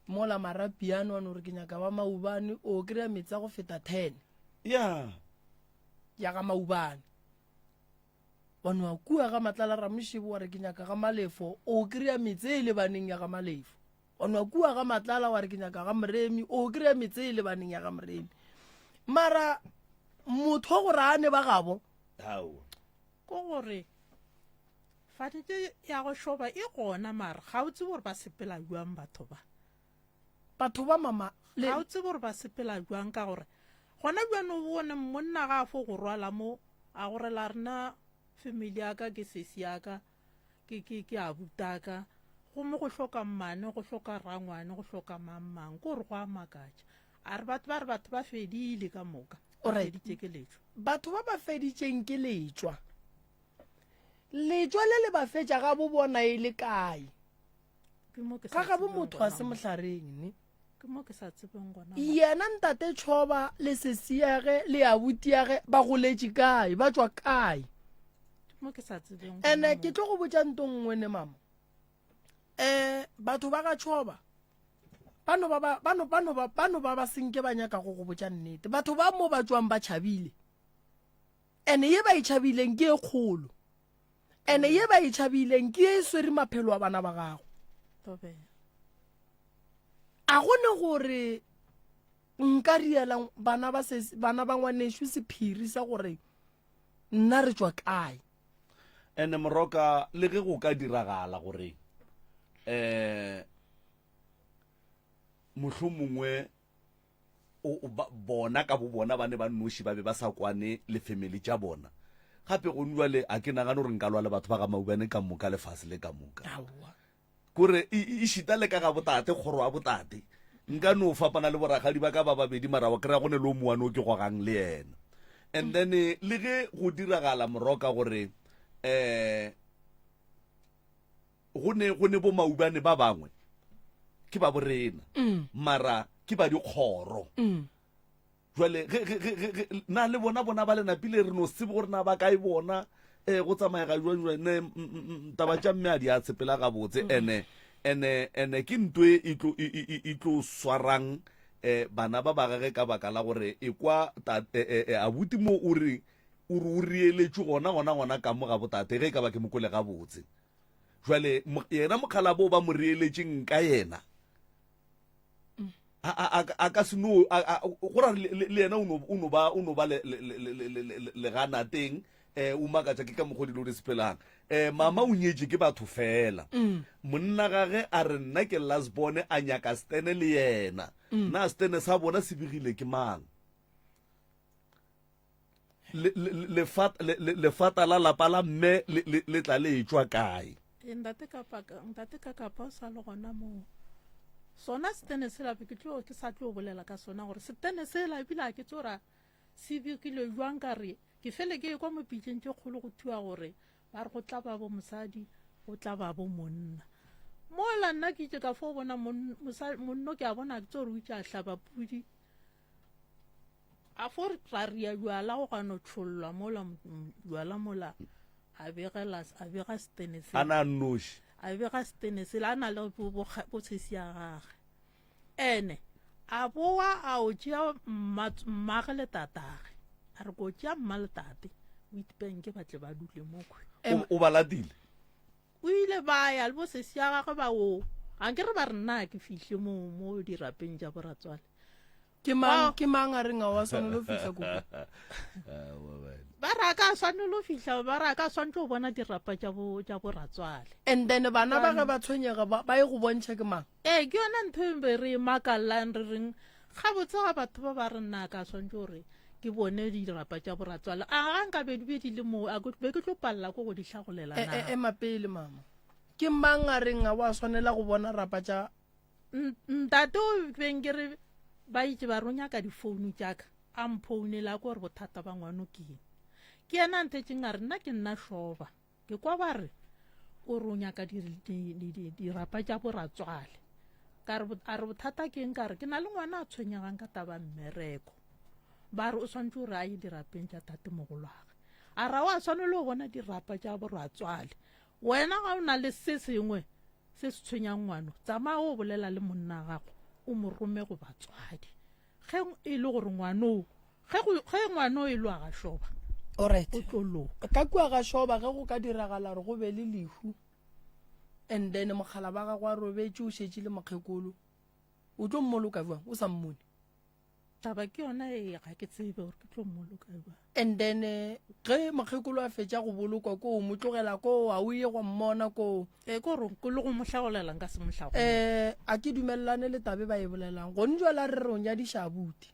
mola marapiano a no re ke nyaka ba maubane o kry-a metsi a go feta 10 ya ya ga maubane wa no kua ga matlala ramošebo wa re ke nyaka ga malefo o kry-a metse e lebaneng ya ga malefo Wa nwa kua ga Matlala wa re ke nyaka ga Moremi, o kry-a metse e lebaneng ya ga Moremi. Mara motho gore a ne ba gabo. Aowa. Ko gore fanetše ya go šoba e gona mara ga o tsebe gore ba sepela bjang batho ba. Batho ba mama le. Ga o tsebe gore ba sepela bjang ka gore gona bjano o bone monna ga a fo go rwala mo a gore la rena family ya ka ke sesi ya ka. Ke, ke, ke abutaka. Gomme go hloka mmane, go hloka rangwane, go hloka mang-mang. Ke gore go a makatša. A re batho ba re batho ba fedile ka moka. Ba Alright. feditše ke letšwa. Batho ba ba feditšeng ke letšwa. Letšwa le le ba fetša ga bo bona e le kae? Ke mo ke sa Ga gabo tsebeng motho a gona se mo. mohlareng ne. Ke mo ke sa tsebeng gona mo. Yena ntate Tšhoba le sesiage le abutiage ba goletše kae? Ba tšwa kae? Ke mo ke sa tsebeng gona Ene mo. ke tlo go botša nto nngwe ne mama. Eh batho ba ga Tšhoba ba no ba ba ba no ba no ba ba no ba ba senke ba nyaka go go botša nnete. Batho ba mo ba tšwang ba tšhabile. Ene ye ba e tšhabileng ke e kgolo. Ene ye ba e tšhabileng ke ye e swere maphelo a bana ba gago. A go ne gore nka riela bana ba se bana ba ngwanešu sephiri sa gore nna re tšwa kae. Ene moroka le ge go ka diragala gore eh mohlomongwe. o, ba, bona ka bo bona ba ne ba nnoši ba be ba sa kwane le family tša bona. Gape gone jwale a ke nagane gore nka lwa le batho ba ga Maubane ka moka lefase le ka moka. Aowa. Kore e, e, ešita le ka ga botate, kgoro ya botate, nka no fapana le borakgadi ba ka ba babedi mara wa kry-a go ne le o mongwe o ke gogang le yena. And then eh, le ge go diragala moroka gore eh go ne go ne bo maubane ba bangwe ke ba borena mara ke ba dikgoro. Jwale ge, ge, ge, ge, ge, na le bona bona ba le napile re no tsebe gore na ba kae bona eh, go tsamaega jwang jwang ne mm, mm, mm, taba tša mme a di a tshepela gabotse ene ene ene ke nto e e tlo e, e, e, e tlo swarang eh, bana ba ba gage ka baka la gore e kwa ta, eh, eh, eh, abuti mo o re o re o rieletšwe gona gona gona ka mo ga botate ge e ka ba ke mo kwele gabotse jwale mo- yena mokgalabo ba mo rieletšeng ka yena a ka se no go ra le yena o no ba o no ba leganateng um o makatša ke ka mokgwa dilo di sepelang um mama o nyetše ke batho fela mm. monna gage a re nna ke lasbone a nyaka stene le yena mm. na stene sa bona se begile ke mang lefata la lapa la mme le tla le etšwa kae? Ee, ntate kapa ntate ka kapa o sa le gona moo sona setene sela ke tlo ke sa tlo bolela ka sona gore setene sela ebile a ke tso ra se begile jwang ka re ke fele ke kwa mo pitšeng tše kgolo go thiwa gore ba re go tla ba bo mosadi go tla ba bo monna mola nna ke itse ka fo bona monno ke a bona ke tso re o itse a hlaba pudi A fo ra ria bjala go gano tšhollwa mola bjala mola a begela a bega setene sela. A na nnoši. A bega setene sela a na le bo tshesi ya gage. Ene a boa a o tšea mmage le tatage. A re ko tšea mma le tate Witbank ba tle ba dule mo khwe. O ba latile? O ile ba ya le bo sesi ya gagwe ba o a nke re ba re nna ke fihle mo mo dirapeng tša boratswale. Ke mang ke mang a reng a wa swanelo fihla koko? Ba re a ka swanelo fihla, ba re a ka swantse go bona dirapa tša bo tša boratswale. And then bana ba ge ba tshwenyega ba ba ye go bontšha ke mang? Ee, ke yona ntho e be re e makallang re reng gabotse ga batho ba ba re nna a ka swantse gore ke bone dirapa tša boratswale. A ga nka be di be di le mo, a be ke tlo palela ko go di hlagolela E, na? e, ema pele mama. Ke mang a reng a wa swanela go bona rapa tša Ntate o beng ke re ba itše ba re o nyaka difounu tša ka, a mphounela a ko re bothata ba ngwano ke eng. Ke yena a nthetšeng a re nna ke nna Shoba, ke kwa ba re o re o nyaka dirapa tša boratswale. Ka re a re bothata ke eng, ka re ke na le ngwana a tshwenyegang ka taba mmereko. Ba re o swanetše gore a ye dirapeng tša tatemogolwagwe. A ra wa swanelo go bona dirapa tša boratswale. Wena ga o na le se sengwe Se se tshwenyang ngwano, tsamaya o bolela le monna gago, o mo rome go batswadi. Ge e le gore ngwano, ge, ge ngwano e lwa ga šoba, Alright. o tlo loka. Ka kua ga šoba ge go ka diragala gore go be le lehu and then mokgala ba gago a robetše o šetše le mokgekolo, o tlo mmoloka bjang o sa mmone? Taba ke yona e ga ke tsebe gore ke tlo mmoloka bjang. And then eh, ge mokgekolo a fetša go bolokwa koo, mo tlogela koo, a o ye go mmona koo. E ko re le go mo hlagolela nka se mo hlagolele. Eh, a ke dumelelane le tabe ba e bolelang. Gone jwale a re re o nyadiša abuti.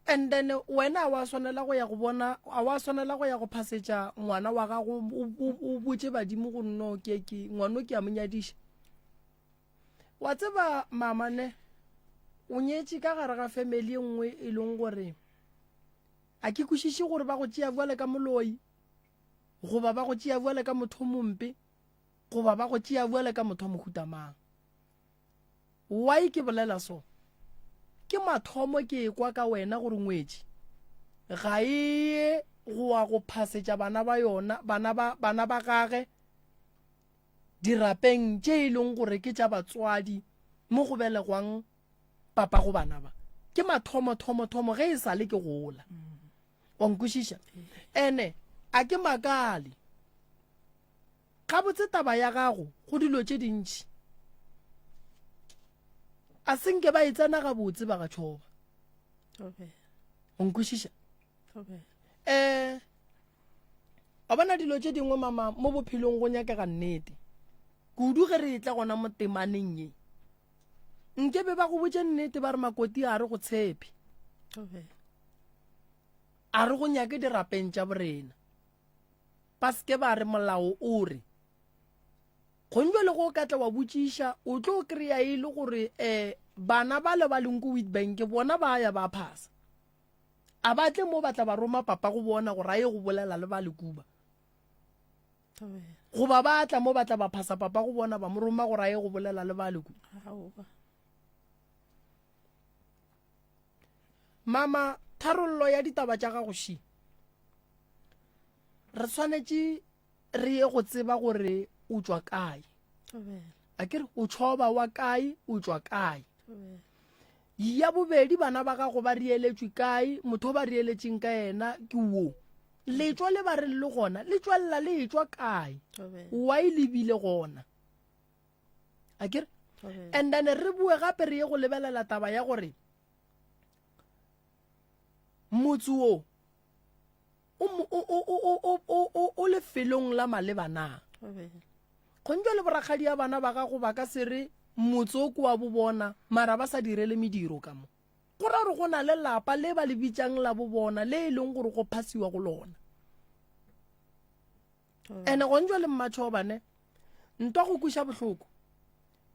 And then wena a wa swanela go ya go bona, a wa swanela go ya go phasetša ngwana wa gago, o botše badimo go nno ke ke ngwano ke a mo nyadiša. Wa tseba mama ne o nyetše ka gare ga family e nngwe e leng gore a ke kwešiše gore ba go tšea bjale ka moloi goba ba go tšea bjale ka motho o mompe goba ba go tšea bjale ka motho wa mohuta mang. Why ke bolela so? Ke mathomo ke ekwa ka wena gore ngwetši ga e ye go wa go phasetša bana ba yona bana ba bana ba gage dirapeng tše e leng gore ke tša batswadi mo go belegwang papa go bana ba ke mathomo thomo thomo ge e sale ke gola wa nkwešiša ene a ke makale gabotse taba ya gago go dilo tše dintši a senke ba e tsena gabotse ba ga tšhoba o nkwešiša um Wa bona dilo tše dingwe mama mo bophelong go nyakega nnete. Kudu ge re etla gona mo temaneng ye. Nke be ba go botše nnete ba re makoti a re go tshepe. A re go nyake dirapeng tša borena. Ba seke ba re molao o re. Gong jwale go ka tla wa botšiša o tlo kry-a e le gore um bana ba le ba leng ko Witbank bona ba ya ba phasa. A ba tle mo ba tla ba roma papa go bona gore a ye go bolela le ba lekuba. Goba ba tla mo ba tla ba phasa papa go bona ba mo roma gore a ye go bolela le ba lekuba. Mama, tharollo ya ditaba tša gago še. Re swanetše re ye go tseba gore o tšwa kae. A ke re o tšhoba wa kae, o tšwa kae. Ya bobedi bana ba gago ba rieletšwe kae, motho o ba rieletšeng ka yena ke wo. Letšwa le ba reng le gona, le tšwelela le etšwa kae? Why le bile gona? A ke re? And then re boe gape re ye go lebelela taba ya gore motse wo o lefelong la maleba na? Kgontšwa le borakgadi ya bana ba gago ba ka se re motse o ke wa bo bona mara ba sa direle mediro ka mo. Go ra gore go na le lapa le ba le bitšang la bo bona le e leng gore go phasiwa go lona. Ene gontšwa le mmatšhobane ntwa go kweša bohloko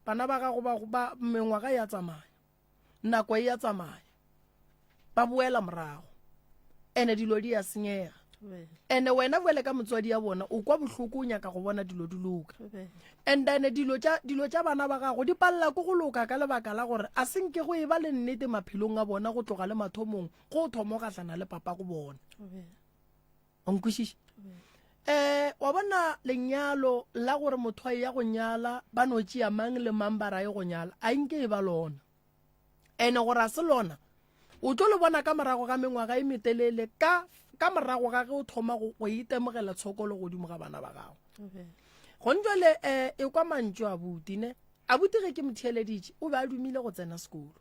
bana ba gago ba mengwaga ya tsamaya. Nako e ya tsamaya, ba boela morago, ene dilo di ya senyega. Ene wena bjale ka motswadi ya bona o kwa bohloko, o nyaka go bona dilo di loka. And then dilo tša dilo tša bana ba gago di palela ke go loka ka lebaka la gore a se nke go e ba le nnete maphelong a bona go tloga le mathomong go o thoma o gahlana le papa go bona. O nkwešiša? Eh, wa bona lenyalo la gore motho a ya go nyala ba no tšea mang le mang ba raye go nyala a nke e ba lona. Ene gore a se lona o tlo le bona ka morago ga mengwaga e metelele ka ka morago ga ge o thoma go go itemogela tshokolo godimo ga bana ba gago. Gone jwale eh e kwa mantšu a buti ne. Abuti ge ke mo theeleditše o be a dumile go tsena sekolo.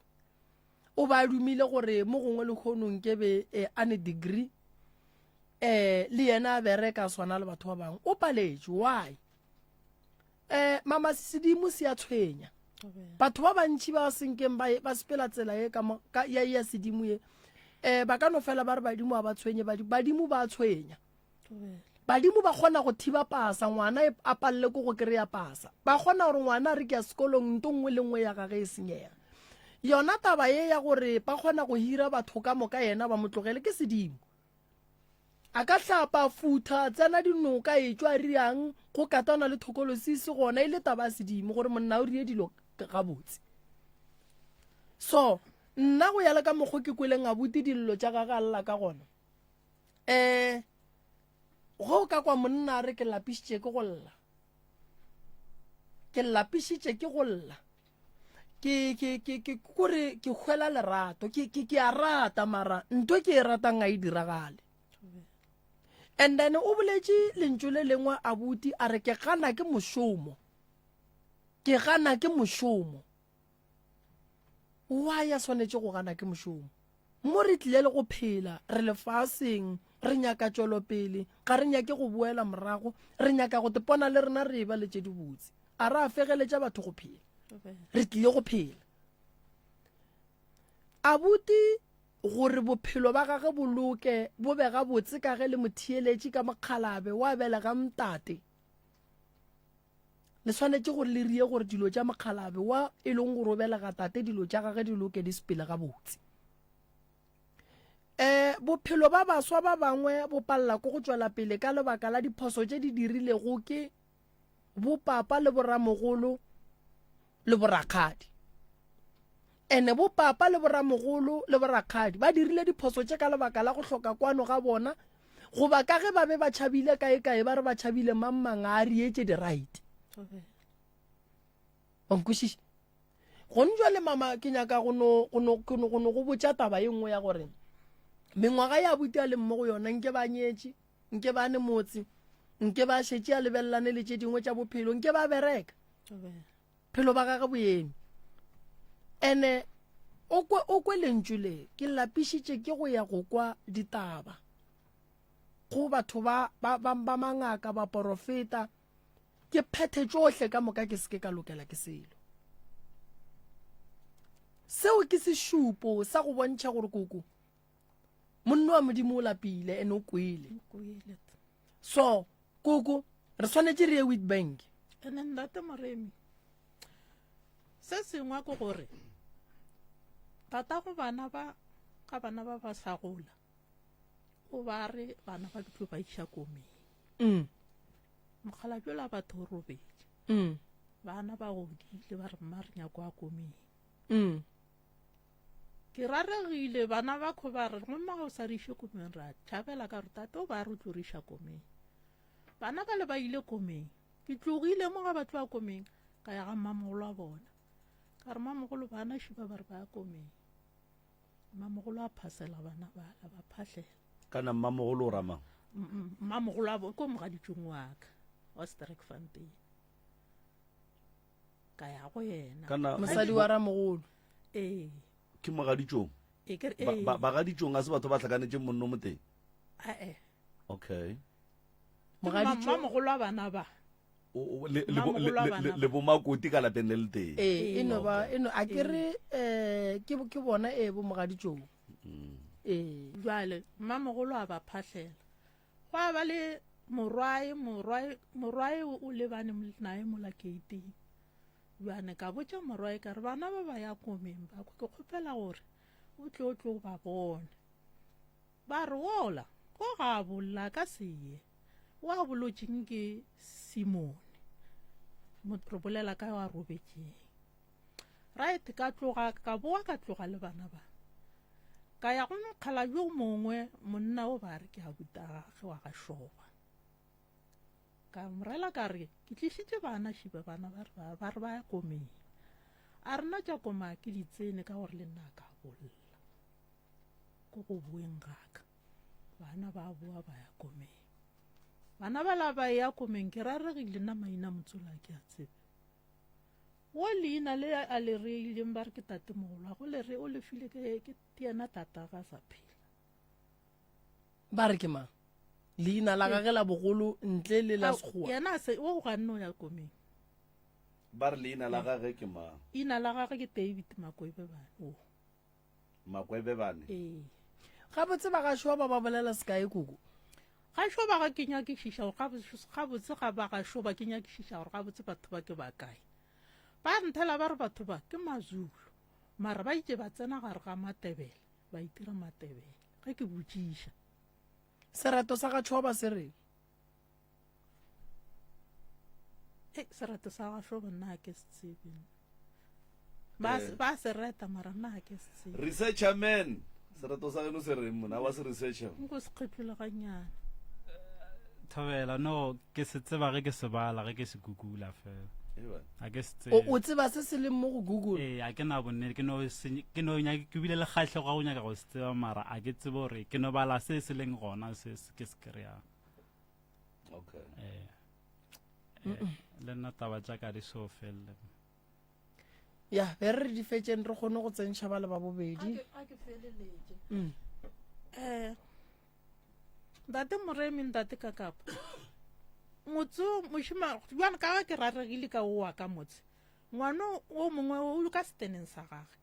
O ba dumile gore mo gongwe lekgono nkebe eh, a ne degree eh le yena a bereka a swana le batho ba bangwe. O paletšwe why? Eh mama sedimo se a tshwenya. Batho ba bantši ba senkeng ba ba sepela tsela ye ka ka ya ya sedimo ye. Eh ba ka no fela ba re badimo a ba tshwenye badimo badimo ba tshwenya. Badimo ba kgona go thiba pasa ngwana e, a palele ko go kry-a pasa. Ba kgona gore ngwana a re ke ya sekolong nto nngwe le nngwe ya gage e senyega. Yona taba ye ya gore ba kgona go hira batho ka moka yena ba mo tlogele ke sedimo. A ka hlapa, a futha, a tsena dinoka, a etšwa a riang, go katana le thokolosisi gona e le taba ya sedimo gore monna o rie dilo gabotse. So nna go ya le ka mokgo ke kweleng abuti dillo tša gage a lla ka gona, um ge o ka kwa monna a re ke lapišitše ke go lla ke lapišitše ke go lla ke ke ke ke kore ke hwela lerato ke ke ke a rata mara ntho ke e ratang a e diragale and then o boletše lentšu le lengwe abuti a re ke gana ke mošomo ke gana ke mošomo Why a swanetše go gana ke mošomo? Mo re tlile le go phela, re lefaseng, re nyaka tšwelopele, ga re nyake go boela morago, re nyaka go tepona le rena re eba le tše dibotse. A re a fegeletša batho go phela. Re tlile go phela. Abuti gore bophelo ba gage bo loke, bo be gabotse ka ge le motheeletši ka mokgalabe wa belega ntate. Le swanetše gore le rie gore dilo tša mokgalabe wa e leng gore o belega tate dilo tša gage di loke di sepele gabotse. Um bophelo ba baswa ba bangwe bo palela ke go tšwela pele ka lebaka la diphoso tše di dirilego ke bopapa le boramogolo le borakgadi. Ene bopapa le boramogolo le borakgadi ba dirile diphoso tše ka lebaka la go hloka kwano ga bona goba ka ge ba be ba tšhabile kaekae ba re ba tšhabile mang mang a rietše di-right. Wa nkwešiša? Gone jwale mama ke nyaka go no go no go no go no go botša taba ye nngwe ya gore mengwaga ya abuti a leng mo go yona nke ba nyetše nke ba ne motse nke ba šetše a lebelelane le tše dingwe tša bophelo nke ba bereka phelo ba gage bo eme ene o kwe o kwe lentšu le ke lapišitše ke go ya go kwa ditaba go batho ba ba ba, ba mangaka baporofeta ke phethe tšohle ka moka ke seke ka lokela ke selo. Seo ke sešupo sa go bontšha gore koko monna wa Modimo o lapile and o kwele. So koko re swanetše re ye Witbank. Ene ntate Moremi, se sengwe ke gore tatago bana ba ga bana ba ba sa gola o ba re bana ba ke tlo ba iša komeng. Mm. Mokgalabje la batho o robetše. Mm. Bana ba godile ba re mma re nyako a komeng. Mm. Ke raregile bana ba kho ba re gomme ga o sa re iše komeng ra tšhabela ka re tate o ba re o tlo re iša komeng. Bana ba le ba ile komeng. Ke tlogile mo ga ba tloga komeng ka ya ga mmamogolo wa bona. Ka re mmamogolo bana šiba ba re ba ya komeng. Mmamogolo a phasela bana bala ba phahlela. Kana mmamogolo o ra mang? Mmamogolo wa ko mogaditšong wa ka wa Sterkfontein. Ka ya go yena. Kana Mosadi wa ramogolo. Ee. Ke mogaditšong. Ee, ke re, Ba, ee. ba, bagaditšong a se batho ba hlakanetšeng monno moteng. Ae. Okay. Ke mmamogolo wa bana ba. O, o, le, le, bo, le, le, le bomakoti ka lapeng le le tee. Ee, e no ba, e no, a ke re, eh, ke, ke bona, ee, bo mogaditšong. Ee. Jwale, mmamogolo a ba phahlela. Gwa ba le morwae, morwae, morwae o lebane naye mola keiting. Bjane ka botša morwae ka re, bana ba ba ya komeng ba kwa, ke kgopela gore o tle o tlo ba bone. Ba re, Wola, o ga a bolla, a ka se ye. O a bolotšeng ke Simone. Re bolela ka yo a robetšeng. Right, ka tloga, ka boa ka tloga le bana ba. Ka ya go mokgalabje o mongwe, monna o ba re ke abuta gage wa ga Šoba. Ka mo rela ka re, ke tlišitše bana šiba bana ba re ba, ba re ba ya komeng. A re nna tša koma ke di tsene ka gore le nna ka bolla. Ko go boeng gaka. Bana ba boa ba ya komeng. Bana ba la ba ya komeng ke raregile nna maina motsola ke a tsebe. Wo leina le a le reileng ba re ke tatemogolo, go le re o le file ke ke yena tata ga sa phela. Ba re ke mang? Leina la gage la bogolo ntle le la Sekgowa. Yena se o ganne o ya komeng. Ba re leina la gage ke mang? Ina la gage ke David Makwebebane. O. Makwebebane. Ee. Gabotse ba gašo ba ba bolela sekae koko? Gašo ba ga ke nyakišiša gore gabotse ga ba gašo ba ke nyakišiša gore gabotse batho ba ke ba kae. Ba nthela ba re batho ba ke Mazulu, mara ba itše ba tsena gare ga Matebele, ba itira Matebele. Ge ke botšiša. Sereto sa ga Tšhoba se reng? E, sereto sa ga Šoba nna ga ke se tsebe. Ba eh. ba se reta mara nna ga ke se tsebe. Researcher man, sereto sa geno se reng mona wa se researcher? Nko se kgetlole ganyana. Thobela no ke se tseba ge ke se bala ge ke se gugula fela. A ke se tsebe. O tseba se se leng mo go Google? Ee, a ke na bonnete ke no ke no nyaka ke bile le kgahlego ga go nyaka go se tseba mara a ke tsebe gore ke no bala se se leng gona se ke se kry-ang. Okay. Eh, eh, le nna taba tša ka di so felele. Ya, be re re di fetšeng re kgone go tsentšha ba le ba bobedi. A ke feleletše. Mm. Eh, ntate Moremi, ntate Kakapa. Motse o mošima, bjana ka ga ke raregile ka o wa ka motse. Ngwano o mongwe o ka seteneng sa gage.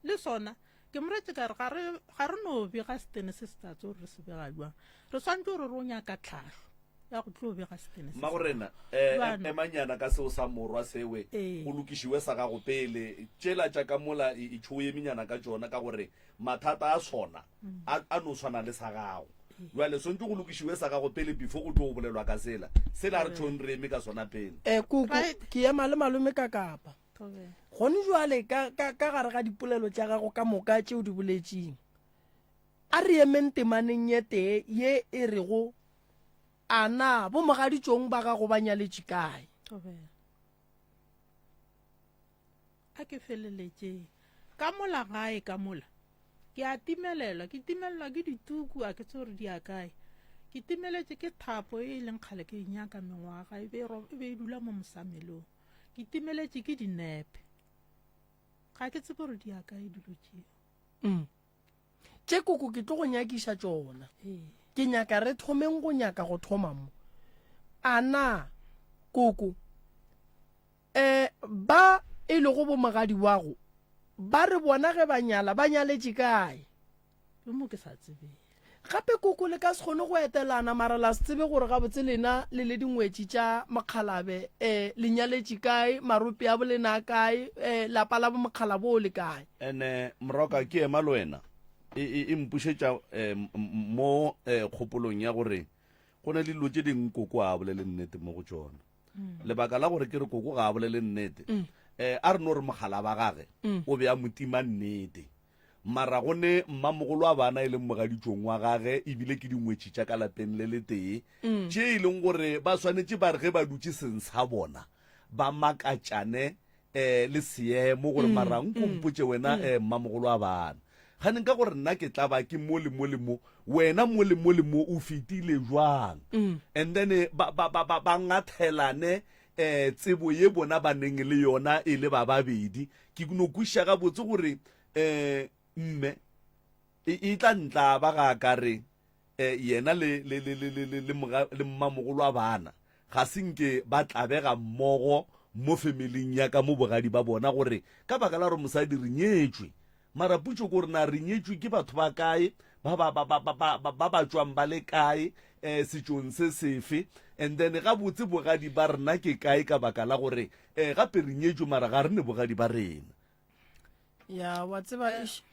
Le sona, ke mo retše ka re, ga re, ga re no bega setene se se tsa gore re se bega bjang. Re swanetše gore re o nyaka tlhahlo ya go tlo bega setene se. Mmagorena, eh, emanyana ka seo sa morwa sewe, go lokišiwe sa gago pele. Tšela tša ka mola e tšhoeminyana ka tšona, ka gore mathata a sona a, a no swana le sa gago. Bjale swantše go lokišiwe sa gago pele before go tlo bolelwa ka sela. Sela re tšhong re eme ka sona pele. Eh, koko, ke ema le malome ka kapa. Gone jwale ka, ka, ka gare ga dipolelo tša gago ka moka tše o di boletšeng, a re emeng temaneng ye tee ye e rego, A na bomogaditšong ba gago ba nyaletše kae? A ke feleletšeng. Ka mola gae ka mola, ke a timelelwa, ke timelelwa ke dituku, a ke tsebe gore di ya kae. Ke timeletše ke thapo e e leng kgale ke e nyaka mengwaga, e be e e dula mo mosamelong. Ke timeletše ke dinepe. Ga ke tsebe gore di ya kae dilo tšeo. Mm. Tše koko ke tlo go nyakiša tšona. Ke nyaka re thomeng go nyaka go thoma mo. A na koko eh ba e lego bomogadi wago? Ba re bona ge ba nyala, ba nyaletše kae? Ke mo ke sa tsebeng. Gape koko le ka se kgone go etelana mara la se tsebe gore gabotse lena le le dingwetši tša mokgalabe eh, le nyaletše kae, marope a bolena a kae, eh, lapa la bomokgalabo o le kae. Ene Moroka ke ema le wena e, e, e mpušetša eh, mo eh, kgopolong ya gore go na le dilo tše dingwe koko a bolele nnete mo go tšona. Lebaka la gore ke re koko ga a bolele nnete eh, a re no re mogala ba gage o be a mo tima nnete. Mara go ne mmamogolo wa bana e leng mogaditšong wa gage ebile ke dingwetši tša ka lapeng le letee tše e leng gore ba swanetše ba re ge ba dutše seng sa bona ba makatšane um le seemo gore mara nko mpotše wena um mmamogolo wa bana ganeng ka gore nna ke tla ba ke mo le mo le mo wena mo le mo le mo o fetile jwang and then ba, ba, ba, ba, ba ngathelane um tsebo ye bona ba neng le yona e le ba babedi ke no kwešiša gabotse gore um mme e, e tla ntlaba ga a ka re um yena le, le, le, le, le, le, le, moga, le mmamogolo wa bana ga se nke ba tlabega mmogo mo femeling ya ka mo bogadi ba bona gore ka baka la gore mosadi re nyetšwe Mara potšo ke gore na re nyetšwe ke batho ba kae, ba ba ba ba ba ba ba ba tšwang ba le kae, eh, setšong se sefe, and then gabotse bogadi ba rena ke kae ka baka la gore eh, gape re nyetšwe mara ga re ne bogadi ba rena. Ya, wa tseba, eish,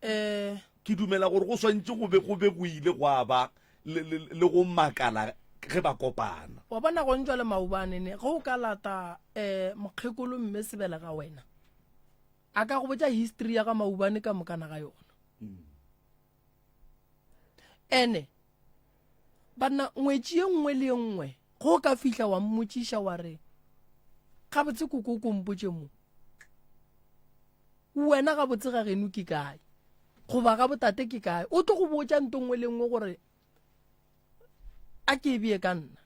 eh. Ke dumela gore go swantše go be go be go ile gwa ba le, le, le go makala ge ba kopana. Wa bona go ntšwa le maobane ne, ge o ka lata eh, mokgekolo mme sebelega wena, A ka go botša history ya ga Maubane ka mokana ga yona. Ene banna ngwetši ye nngwe le ye nngwe go ka fihla wa mmotšiša wa re gabotse koko ko mpotše mo wena gabotse ga geno ke kae goba ga botate ke kae o tlo go botša nto nngwe le nngwe gore a ke e bee ka nna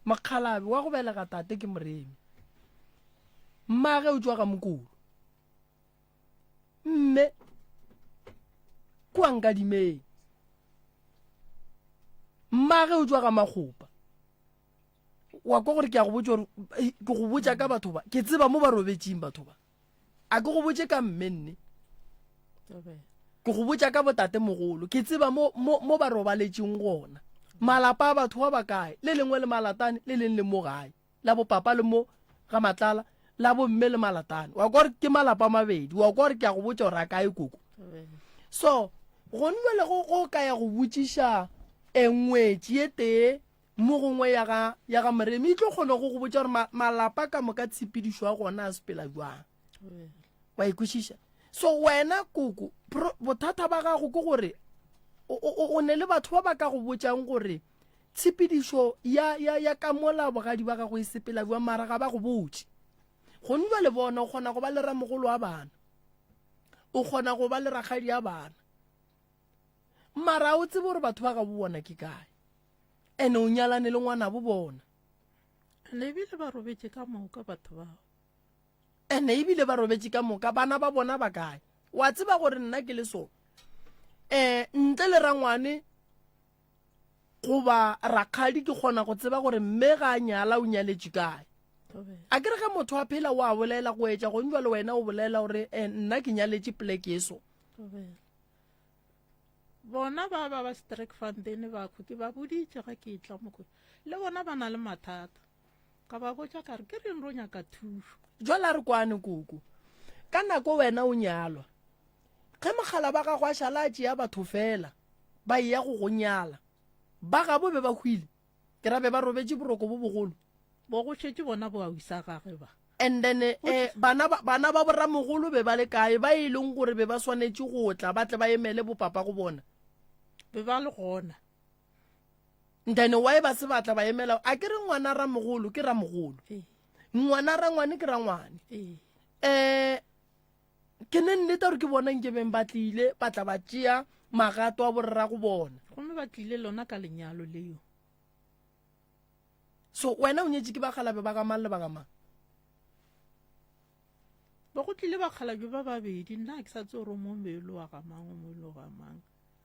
mokgalabe wa go belega tate ke moremi mmage o tšwa ga mokolo mme kua nkadimeng mmage o tšwa ga makgopa wa kwa gore ke a go botša gore ke go botša ka batho ba ke tseba mo ba robetšeng batho ba A ke go botše ka mme nne. Ke go botša ka botate mogolo. Ke tseba mo, mo, mo ba robaletšeng gona. Malapa a batho ba ba kae? Le lengwe le malatane, le leng le mo gae. La bo papa le mo ga matlala, la bo mme le malatane. Wa kwa gore ke malapa a mabedi. Wa kwa gore ke a go botša gore a kae koko. So, gone jwale go, go ka ya go botšiša e ngwetši ye tee Mo gongwe ya ga, ya ga Moremi e tlo kgona go go botša gore ma, malapa ka moka tshepedišo ya gona a sepela jwang. Wa e kwešiša? So wena koko, pro, bothata ba gago ke gore o, o, o ne le batho ba ba ka go botšang gore tshepedišo ya, ya, ya ka mola bogadi ba gago e sepela jwang, mara ga ba go botše. Gone jwale bona o kgona go ba le ramogolo wa bana, o kgona go ba le rakgadi ya bana, mara o tsebe gore batho ba gabo bona ke kae. Ene o nyalane le ngwanabo bona. Ene ebile ba robetše ka moka batho bao. Ene ebile ba robetše ka moka bana ba bona ba kae? Wa tseba gore nna ke le so. Eh ntle le rangwane goba rakgadi ke kgona go tseba gore mme ga a nyala o nyaletše kae. A ke re ge motho a phela wa bolela go etša go njwa le wena o bolela gore eh, nna ke nyaletše pleke e so. Bona ba ba ba Sterkfontein ba khwe, ke ba boditše ga ke etla mo khwe, le bona ba na le mathata. Ka ba botša ka re, ke reng ro nyaka thušo. Jwale a re kwane koko, ka nako wena o nyalwa, ge mogala ba gago a šala a tšea batho fela ba eya go go nyala, ba gabo be ba hwile? Ke ra be ba robetše boroko bo bogolo. Bo go šetše bona bo ausa gage ba. And then eh, bana ba bana ba boramogolo be ba le kae ba e leng gore be ba swanetše go tla ba tle ba emele bopapa go bona? Be ba le gona. And then why ba se ba tla ba emela? A ke re ngwana ramogolo ke ramogolo. Ngwana rangwane ke rangwane. Eh ke ne nnete gore ke bona nke beng ba tlile ba tla ba tšea magato a borra go bona. Gomme ba tlile lona ka lenyalo leo. So wena o nyetše ke bakgalabe ba ga mang le ba ga mang? Ba go tlile bakgalabje ba babedi, nna ke sa tsebe gore o mongwe be e le wa ga mang, o mongwe e le wa ga mang.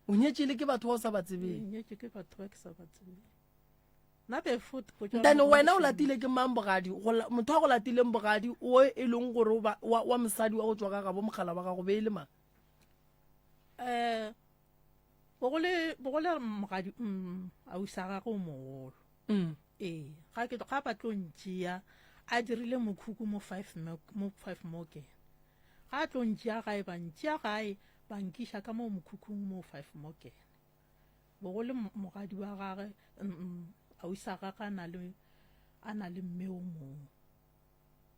O nyetše le ke batho ba o sa ba tsebeng? Nyetše ke batho ba ke sa ba tsebeng. Nna be fote go tšwa Then mo wena o mošomong. latile ke mang bogadi? Go la- Motho wa go latileng bogadi o e leng gore o ba- wa, wa mosadi wa go tšwa ga gabo mogala wa gago be e le mang? Eh, bogole bogole mogadi mm, ausi a gagwe o mogolo. Mm. Ee, ga ke ga ba tlo ntšea a dirile mokhukhu mo 5 mo mo 5 Morgan. Ga a tlo ntšea gae ba ntšea gae ba nkiša ka mo mokhukhung mo 5 Morgan. Bogole mogadi wa gage ausi a gage a na le a na le mme o mongwe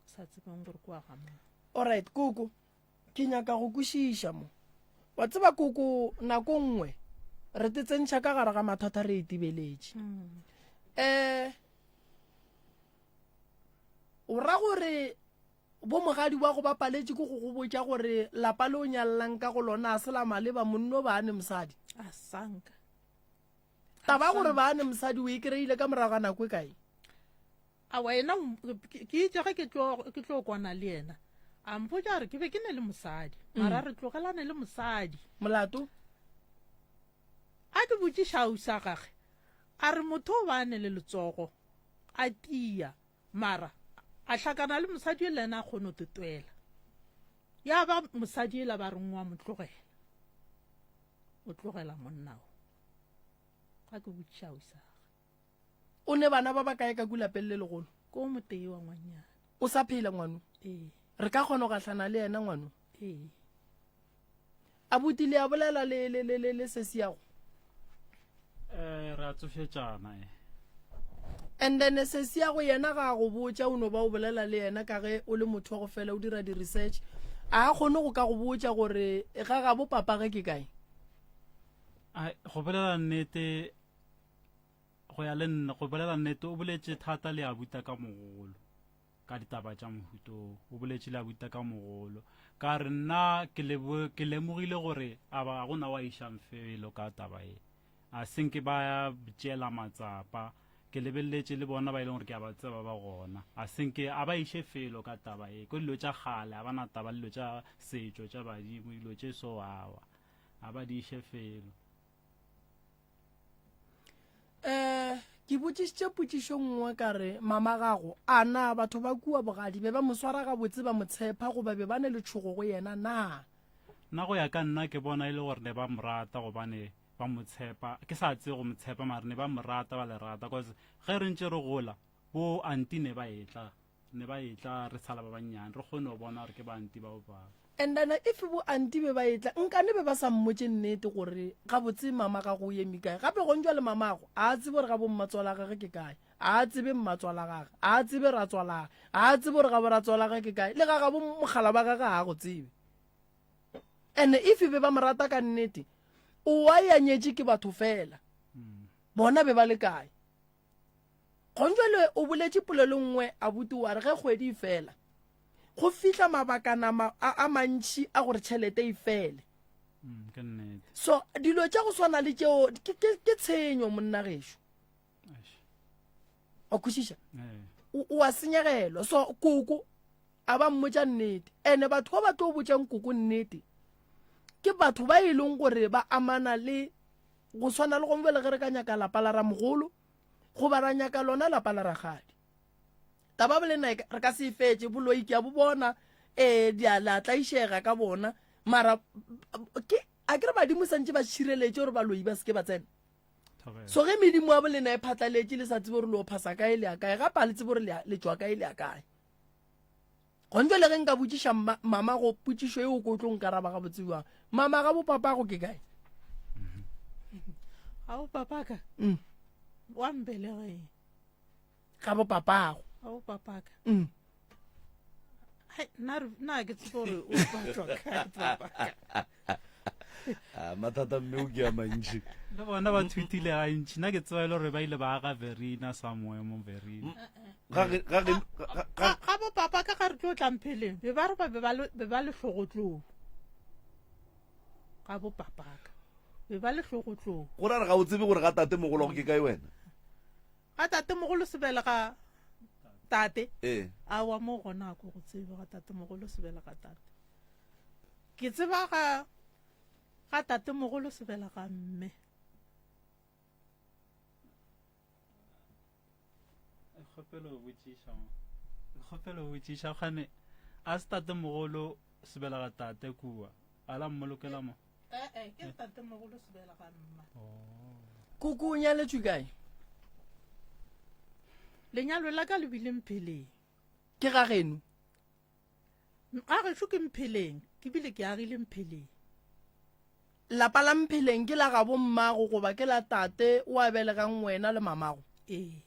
sa tsebeng gore ke wa ga mang. Alright koko, ke nyaka go kwešiša mo. Wa tseba koko nako nngwe re te tsentšha ka gare ga mathata re itibeletše. Um o ra gore Bo mogadi wa go ba paletše ke go go botša gore lapa le o nyalelang ka go lona a se la maleba, monno ba ane mosadi. A sanka. Taba ya gore ba ane mosadi o e kry-ile ka morago ga nako e kae? A wena ke itše ge ke tlo ke tlo kwana le yena a mpotša gore ke be ke ne le mosadi mara re tlogelane le mosadi. Molato? A ke botšiša ausi a gage a re motho o ba ane le letsogo a tia Mara a hlakana le mosadi yola yena a kgone go totwela. Ya ba mosadi yola ba reng wa mo tlogela. O tlogela monna o. Ga ke botšiša ausi wa gage. O ne bana ba ba kae ka ku lapeng le legolo? Ke o motee wa ngwanyana. O sa phela ngwano? Ee. Re ka kgona go gahlana le yena ngwano? Ee. Abuti le a bolela le le le le le sesi yago? Eh, re a tsofetšana eh. And then sesi yago yena ga a go botša o no ba o bolela le yena ka ge o le motho wa go fela o dira di-research a kgone go ka go botša gore ga gabo papa ge ke kae? Ai, go bolela nnete go ya le nna go bolela nnete o boletše thata le abuta ka mogolo ka ditaba tša mohuto wo. O boletše le abuta ka mogolo. Ka re nna ke lebo, ke lemogile gore a ba ga gona wa išang felo ka taba ye. A se nke ba tšeela matsapa. Ke lebeleletše le bona ba e leng gore ke a ba tseba ba gona. A se nke a ba iše felo ka taba ye. Ko dilo tša kgale a ba na taba le dilo tša setšo tša badimo, dilo tše so awa. A ba di iše felo. Um ke botšišitše potšišo nngwe ka re, Mama gago, a na batho ba kua bogadi be ba mo swara gabotse ba mo tshepa goba be ba ne letšhogo go yena na? Nna go ya ka nna ke bona e le gore ne ba mo rata gobane ba mo tshepa. Ke sa tsebe go mo tshepa mare ne ba mo rata ba le rata cause ge re ntše re gola bo aunty ne ba etla ne ba etla re sala ba bannyane re kgone go bona gore ke ba aunty bao ba. And then if bo aunty be ba etla nkane be ba sa mmotše nnete gore gabotse mama gago o eme kae gape gong jwale mamago a tsebe gore ga bo mmatswala gage ke kae a tsebe mmatswala gage a tsebe ratswala a tsebe gore ga bo ratswala gage ke kae le ga ga bo mogala ba gage ga go tsebe and if be ba mo rata ka nnete o wa ya nyetše ke batho fela bona be ba le kae Gong jwale o boletše polelo nngwe abuti wa re ge kgwedi e fela go fihla mabakana a, a mantši a gore tšhelete e fele. Mm, ke nnete. So dilo tša go swana le tšeo ke, ke, ke tshenyo monna gešo. Wa kwešiša? Ee. O, o a senyegelwa. So koko a ba mmotša nnete. Ene batho ba ba tlo botšang koko nnete ke batho ba e leng gore ba amana le go swana le gongwe bjale ge re ka nyaka lapa la ramogolo goba ra nyaka lona lapa la rakgadi. Taba bolena e re ka se e fetše, boloi ke a bo bona, ee, di a la tlaišega ka bona, mara ke a ke re badimo santše ba šireletše gore baloi ba seke ba tsena. So ge medimo ya bolena e phatlaletše le sa tsebe gore le o phasa kae le ya kae, gape a le tsebe gore le tšwa kae le ya kae. Gone jwale ge nka botšiša mama go potšišo eo ko tlo nkaraba gabotse bjang, mama ga bo papago ke kae? Ga bo papaka? Mm. Wa mbelegeng. Ga bo papago. Ga bo papaka. Mm. Hai, nna nna ke tsebe gore o batlwa kae papaka. Ah, mathata mme o ke a mantši. Le bona ba thutile gantši. Nna ke tseba e le gore ba ile ba aga Verina somewhere mo Verina. Ga ge ga ge ga ga ga bo papa ka ga re tlo tla mpheleng be ba re ba be ba le be ba le hlogotlou. Ga bo papa ka. Be ba le hlogotlou. Go ra re ga o tsebe gore ga tate mogolo go ke kae wena? Ga tate mogolo sebele ga tate. Ee. Awa mo gona ko go tsebe ga tate mogolo sebele ga tate. Ke tseba ga ga tatemogolo sebela ga mme. kgopelo go botšiša mo. Ke kgopelo go botšiša kgane a se tate mogolo sebelega tate kua a la mmolokela mo. Eh eh ke tate mogolo sebelega mma. Oh. Koko o nyaletšwe kae? Lenyalo la ka le bile Mpheleng. Ke ga geno? Ga gešo ke Mpheleng, ke bile ke agile Mpheleng. Lapa la Mpheleng ke la gabo mmago goba ke la tate o a belegang wena le mamago? Ee.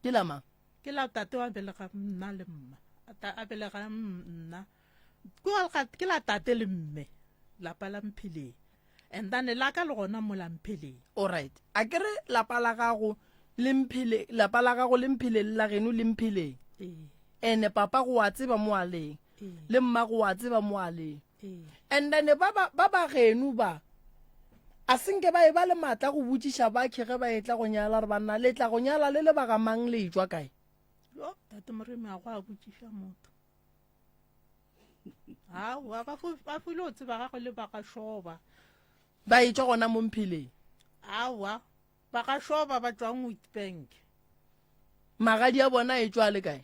Ke la mang? Ke la tate wa belegang nna le mma. A belegang nna. Ke la tate le mme, lapa la Mpheleng. And then la ka le gona mo la Mpheleng. Alright. A ke re lapa la gago le Mpheleng, lapa la gago le Mpheleng le la geno le Mpheleng. Ee. Ene papa go a tseba mo a leng. Ee. Le mma go a tseba mo a leng. Ee. And then ba ba ba ba geno ba a senke ba e ba le matla go botšiša bakhe ge ba etla go nyala re banna le tla go nyala le le ba ga mang le etšwa kae? Yo, tate Moremi a go a botšiša motho. Aowa, ba fo ba file o tseba gagwe le ba ga Shoba. Ba etšwa gona mo Mpheleng. Aowa, ba ga Shoba ba tšwang Witbank. Magadi a bona e tšwa le kae?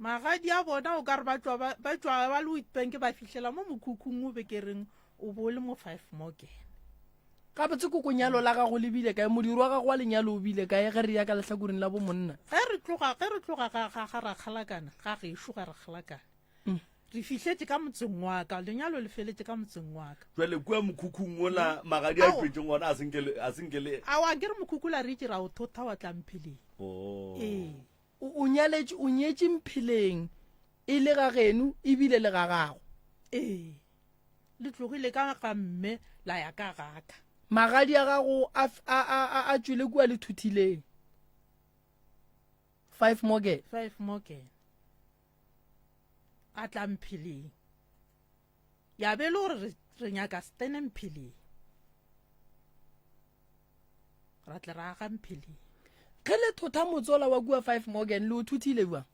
Magadi a bona o ka re ba tšwa ba ba tšwa ba le Witbank ba fihlela mo mokhukhung o be ke reng o bo le mo Five Morgan. Gabotse koko nyalo la gago le bile kae? Modiro wa gago wa lenyalo o bile kae ge re ya ka lehlakoreng la bo monna? Ge re tloga ge re tloga ga ga ga Rakgalakane ga gešo ga Rakgalakane re fihletše ka motseng wa ka lenyalo le feletše ka motseng wa ka. Jwale kua mokhukhung wola magadi a tšwetšeng gona a senke le a senke le. Aowa ke re mokhukhu la re itše ra o thotha wa tla Mpheleng. Oh. Ee. O, o nyaletše, o nyetše Mpheleng e le ga geno ebile le ga gago. Ee. Le tlogile ka ga mme la ya ka ga ka. Magadi a gago a, a, a, a, a tšwele kua lethuthileng. Five Morgan. Five Morgan. A tla Mpheleng. Ya be e le gore re, re nyaka Stene Mpheleng. Ra tle ra aga Mpheleng. Ge le thotha motsola wa kua Five Morgan, le o thuthile bjang?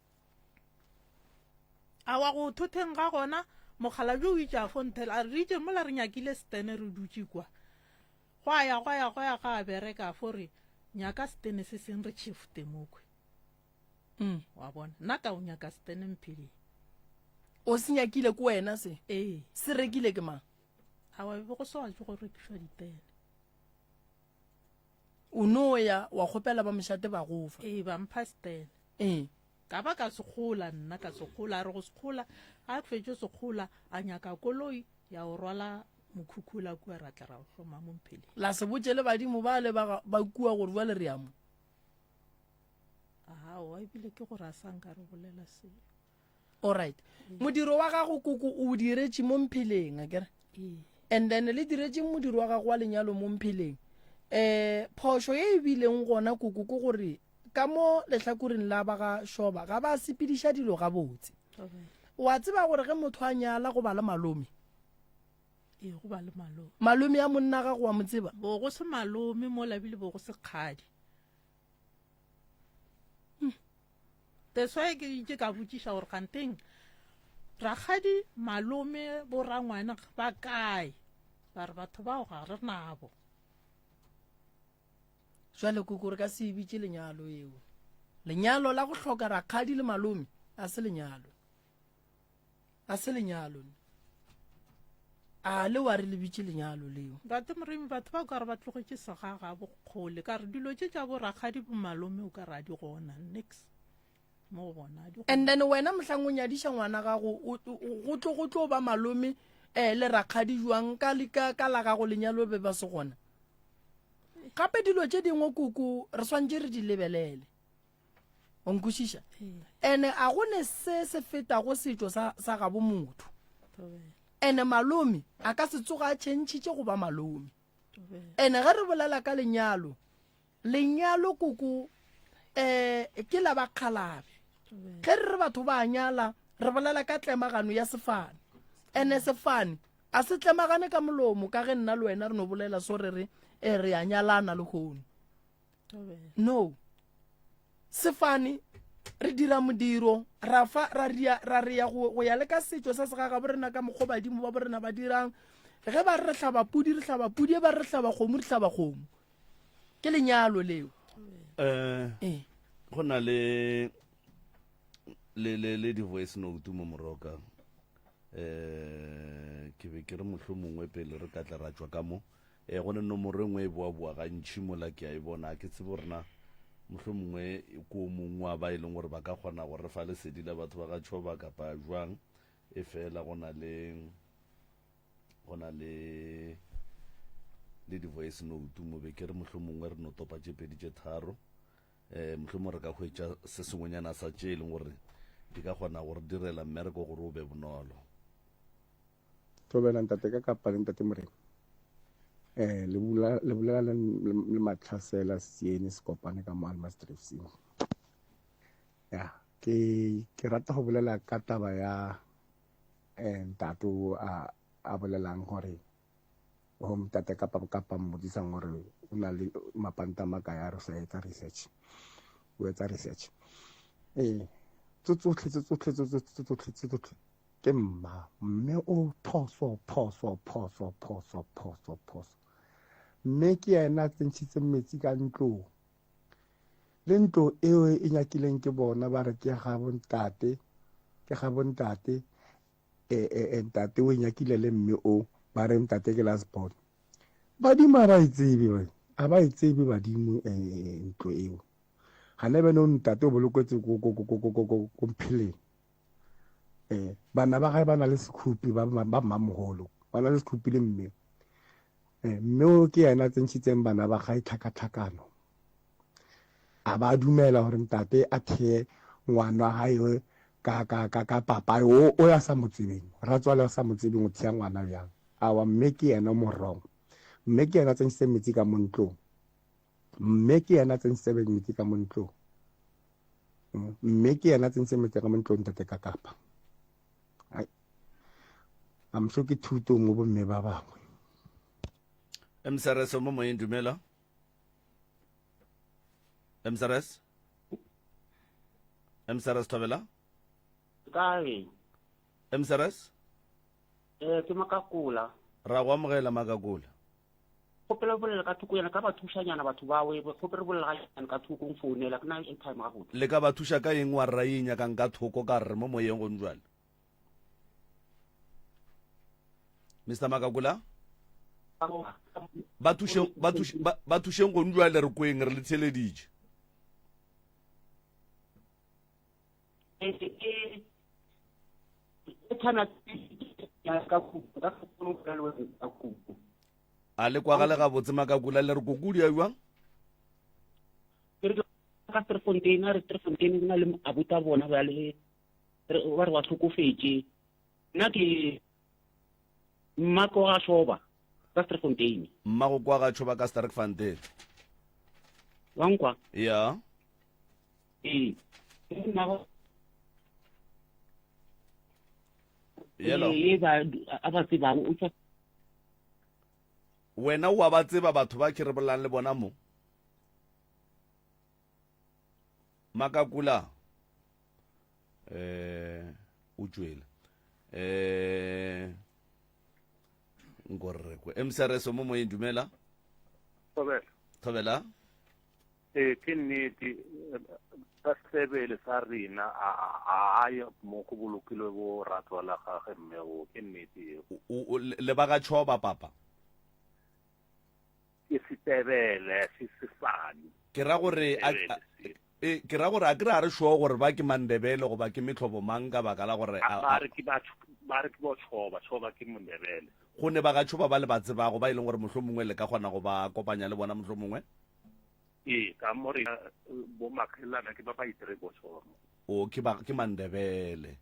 A wa go thotheng ga gona, mokgalabje o itše a fo nthela, a re, Re itše mola re nyakile setene re dutše kwa. Gwa ya, gwa ya, gwa ya ga a bereka, a fo re, Nyaka setene se seng re tšhefte mokhwi. Mm. Wa bona, nna ka o nyaka setene Mphileng. O se nyakile ke wena se? Ee. Se rekile ke mang? Awa, be go sa tšwe go rekišwa ditene. O no ya wa kgopela ba mošate ba go fa. Ee, ba mpha setene. Ee. Ka ba ka sekgola nna ka sekgola, a re go sekgola, a fetše sekgola, a nyaka koloi ya go rwala mokhukhu la kua ra tla ra o hloma mo Mpheleng. La se botše le badimo bale ba, ba kua gore bjale re ya mo. Aowa, ebile ke gore a sa nka re bolela selo. Alright. Modiro wa gago koko o diretše mo Mpheleng, akere? Ee. And then le diretše modiro wa gago wa lenyalo mo Mpheleng. Eh, phošo ye e bileng gona koko ke gore Ka mo lehlakoreng la ba ga Shoba ga ba sepediša dilo gabotse. O a tseba gore ge motho a nyala go ba le malome. Ee, go ba le malome. Malome a monna gago wa mo tseba? Bo go se malome mola bile bo go se kgadi. Hmm. That's why ke itše ka botšiša gore kganteng rakgadi malome bo rangwana ba kae? Ba re batho bao ga re nabo. Jwale koko re ka se e bitše lenyalo eo. Lenyalo la go hloka rakgadi le malome a se lenyalo. A se lenyalo. A le wa re le bitše lenyalo leo. Ntate Moremi batho ba o ka re ba tlogetše segaga bokgole ka re dilo tše tša bo rakgadi bo malome o ka re a di gona nix mo go bona di And then wena mohlang o nyadiša ngwana gago go tlo go tlo ba malome eh le rakgadi jwang ka ka ka la gago lenyalo be ba se gona. Gape dilo tše dingwe koko re swantše re di lebelele. O nkwešiša? Ene a go ne se se fetago setšo sa, sa gabo motho. Ene malome a ka se tsoga a tšhentšhitše go ba malome. Ene ge re bolela ka lenyalo, lenyalo koko eh ke la bakgalabe. Ge re re batho ba nyala, re bolela ka tlemagano ya sefane. Ene sefane A se tlemagane ka molomo ka ge nna le wena re no bolela so re re e re a nyalana lehono. No. Sefane re dira modiro ra fa ra ria ra re ya go go ya le ka setšo sa segagabo rena ka mokgwa badimo ba borena ba dirang ge ba re re hlaba pudi re hlaba pudi ba re re hlaba kgomo re hlaba kgomo ke lenyalo leo. Eh, Ee. go na le le le le di-voice note mo moroka eh ke be ke re mohlomongwe pele re ka tla ra tšwa ka mo eh go ne nomoro e nngwe e boa-boa gantši mola ke a e bona ke tsebe gore na mohlomongwe ko o mongwe wa ba e leng gore ba ka kgona go re fa lesedi la batho ba ga tšhoba kapa jwang e fela go na le go na le le di-voice note mo be ke re mohlomongwe re no topa tše pedi tše tharo um mohlomongwe re ka hwetša se sengwenyana sa tše e leng gore di ka kgona go re direla mmereko gore o be bonolo. Thobela ntate ka kapa le ntate Morena. Eh le bula le bolela le, le Matlhasela Siene Sekopane ka mo Almastrefs. Ya, ke ke rata go bolela ka taba ya eh ntate o a a bolelang gore go ntate kapa kapa mmotsisang gore o na le mapanta a makae a re sa etsa research o etsa research ee tso tsotlhe tso tsotlhe tso tsotlhe tso tsotlhe Ke mma. Mme o phoso, phoso, phoso, phoso, phoso, phoso. Mme ke yena a tsentšhitseng metsi ka ntlong. Le ntlo eo e nyakileng ke bona ba re ke ga bontate, ke ga bontate, e, e, e, ntate o e nyakile le mme o, ba re ntate ke last born. Badimo ga ba e tsebe, ga ba e tsebe badimo e, e, ntlo eo. Gane bene o ntate o boloketse ko, ko, ko, ko, ko, ko, ko Mpheleng. Eh, bana ba gae ba na le sekhupi ba ba mmamogolo ba na le sekhupi le mme eh, mme o ke yena a tsentšhitseng bana ba gae tlhakatlhakano a ba dumela gore ntate a theye ngwana wa gae ka ka ka ka papa o o ya sa mo tsebeng ratswale o sa mo tsebeng o thea ngwana bjang awa mme ke yena mo wrong mme ke yena a tsentšhitseng metsi ka mo ntlong mme ke yena a tsentšhitseng metsi ka mo ntlong mme ke yena tsentse metsi ka mo ntlong ntate ka kapa I'm sure ke thuto mo bomme ba bangwe. MSRS mo moyeng dumela. MSRS MSRS thobela. Kae? MSRS Eh ke Makakola. Ra go amogela Makakola. Kgopela o bolele ka thoko yana ka ba thušanyana batho ba we kgopela re bolela ga ka thoko nfounela ke na airtime ga botse. Le ka ba thuša ka eng wa rra ye nyakang ka thoko ka re mo moyeng gone jwale. Mr Makakula ba thušeng ba thušeng ba thušeng gone jwale re kweng re le theleditše. A le kwagale gabotse Makakula le re kokudi ya jwang? Ka Sterkfontein a re Sterkfontein go na le abuti a bona ba le ba re wa hlokofetše nna ke mma ko ga Shoba ka Sterkfontein. Mma go kwa ga Shoba ka Sterkfontein. Wa nkwa? Ya. Ee. Mmago Yellow. Ee, ba a ba tsebang o tswa Wena o a ba tseba batho ba ke re bolelang le bona mo? Makakula. Eh, o tšwele. Eh, nko re kwe. MCRS mo moyeng dumela. Thobela. Thobela. Ee, ke nnete ka sebele sa rena a a ye mo go bolokilwe bo ratswala gage mme o ke nnete eo. Le ba ga Tshoba papa? Ke setebele se sefane. Ke ra gore a e ke ra gore a ke re a re sure gore ba ke Mandebele goba ke mehlobo mang ka baka la gore a ba re ke batho ba re ke bo Tshoba, Tshoba ke Mondebele. Go ne ba ga Tshoba ba le ba tsebago ba e leng gore mohlomongwe le ka kgona go ba kopanya le bona mohlomongwe? Ee, ka mo re bo makgelana ke ba ba itere bo Tshoba mo. O ke ba ke Mandebele.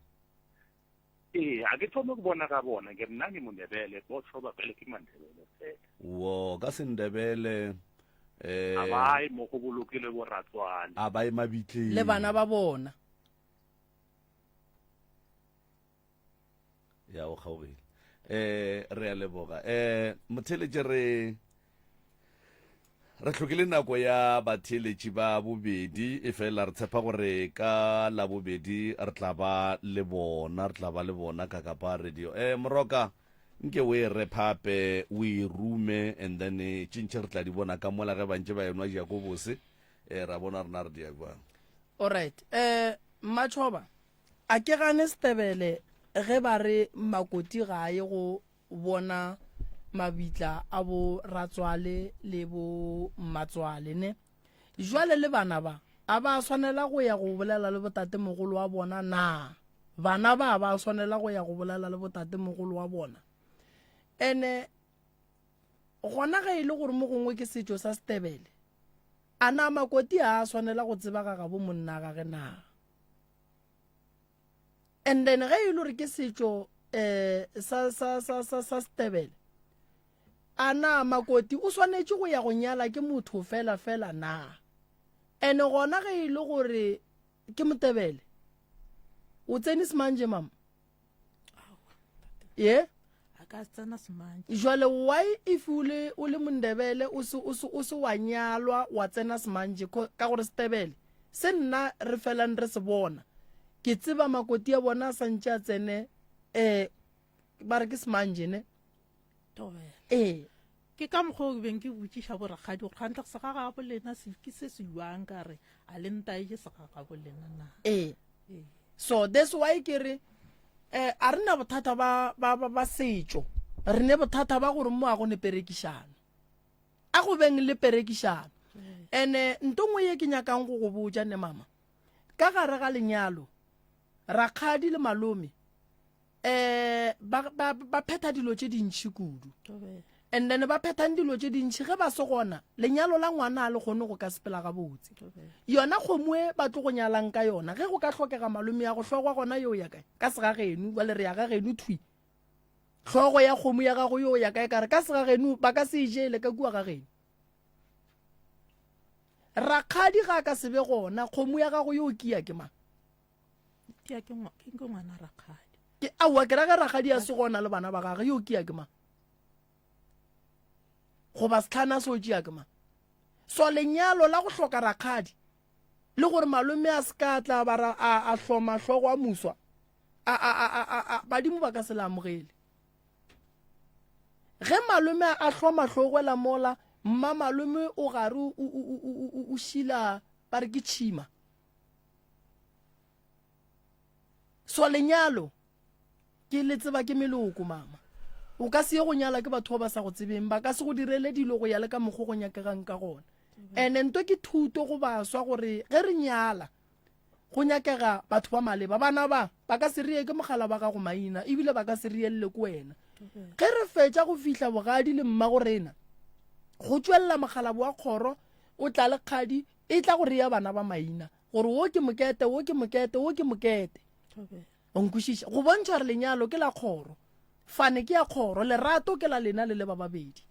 Ee, a ke thome go bona ka bona ke re nna ke Mondebele, bo Tshoba pele ke Mandebele fela. Wo ka Sendebele eh A ba ye mo go bolokilwe bo ratswale. A ba ye mabitleng. Le bana ba bona. Ya o kgaogile. Eh re a leboga. Eh motheletše re re hlokile nako ya batheeletši ba bobedi e fela re tshepa gore ka labobedi re tla ba le bona re tla ba le bona ka kapa radio eh moroka nke o e rephape o e rume and then tše ntši re tla di bona ka mola ge ba ntše ba enwa jakobose. Eh, ra bona rena re dia bjang. Alright. Eh Mmatšhoba, a ke gane Setebele ge ba re Makoti ga a ye go bona mabitla a bo ratswale le bo mmatswale ne? Jwale le bana ba, a ba swanela go ya go bolela le botatemogolo wa bona na? Bana ba ba swanela go ya go bolela le botatemogolo wa bona? Ene gona ge e le gore mo gongwe ke setšo sa Setebele, a na Makoti a a swanela go tseba ga gabo monna gage na? And then ge e le gore ke setšo um sa, sa, sa, sa, sa Setebele, a na Makoti o swanetše go ya go nyala ke motho fela fela na? Ene gona ge e le gore ke Motebele, o tsene semanje mama? Ye? A ka tsena semanje. Jwale why if o le o le Mondebele o se o se o se wa nyalwa wa tsena semanje ka gore Setebele se nna re felang re se bona ke tseba makoti a bona a santše a tsene eh ba re ke semanje ne Thobela. Ee. Ke ka mokgwa o ke beng ke botšiša borakgadi gore kgantle segagabo lena se ke se se jwang ka re a le ntaetše segagabo lena na. Ee. So that's why ke re eh a re na bothata ba ba ba, ba setšo. Re ne bothata ba gore mo a go ne perekišano. A go beng le perekišano. Ene nto nngwe ye ke nyakang go go botša ne mama. Ka gare ga lenyalo rakgadi le malome eh ba ba ba phetha dilo tše dintši kudu and then ba phethang dilo tše dintši ge ba se gona lenyalo la ngwana a le kgone go ka sepela gabotse yona kgomo e ba tlo go nyalang ka yona ge go ka hlokega malome ya go hlogwa gona yo ya kae ka segageno bale re ya gageno thwi hlogo ya kgomo ya gago yo ya kae kare ka segageno ba ka se e jele ka kua gageno rakgadi ga a ka se be gona kgomo ya gago yo kia ke mang Ke ke ke ngwana rakgadi. Ke aowa ke ra ge rakgadi a se gona le bana ba gage yo kia ke mang? Goba setlhana se o tšea ke mang? So lenyalo la go hloka rakgadi le gore malome a se ka tla ba ra a, a hloma hlogo a muswa a, a, a, a, a, a, badimo ba ka se le amogele. Ge malome a hloma hlogwela mola mma malome o gare o, o, o, o, o, o šila ba re ke tšhima. So lenyalo ke le tseba ke meloko mama. O ka se ye go nyala ke batho ba ba sa go tsebeng, ba ka se go direle dilo go ya le ka mokgo go nyakegang ka gona. Ene nto ke thuto go baswa gore ge re nyala go nyakega batho ba maleba. Bana ba ba ka se reye ke mogala ba gago maina ebile ba ka se reyelle ke wena. Ge re fetša go fihla bogadi le mmago rena, go tšwelela mokgalabo wa kgoro o tla le kgadi e tla go rea bana ba maina gore wo ke mokete wo ke mokete wo ke mokete o nkwešiša go bontšha gore lenyalo ke la kgoro fane ke ya kgoro lerato ke la lena le le ba babedi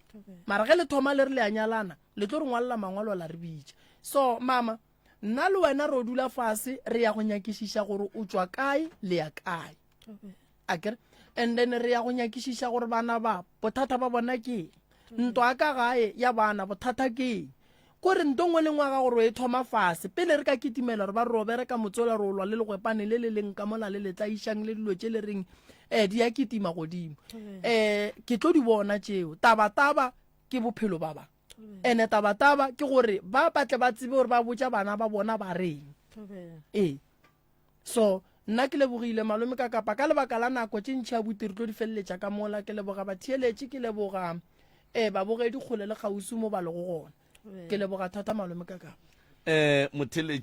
mara ge le thoma le re le a nyalana le tlo re ngwalela mangwalo la re bitša so mama nna le wena ro dula fase re ya go nyakišiša gore o tšwa kae le ya kae akere and then re ya go nyakišiša gore bana ba bothata ba bona ke eng ntwa ka gae ya bana bothata ke eng ko re nto ngwe le ngwe ga gore e thoma fase pele re ka kitimela re ba re bereka motsola re olwa le legwepane le le leng ka mola le le tlaišang le dilo tše le reng um di ya kitima godimo um ke tlo di bona tšeo tabataba ke bophelo ba ba ene tabataba ke gore ba batle ba tsebe gore ba botša bana ba bona ba reng ee So, nna ke lebogile malome ka kapa ka lebaka la nako tše ntši abuti re tlo di feleletša ka mola. Ke leboga batheeletši, ke leboga eh babogedi kgole le kgauswi mo ba lego gona. Ke leboga thata malome ka kapa. Eh motheeletši.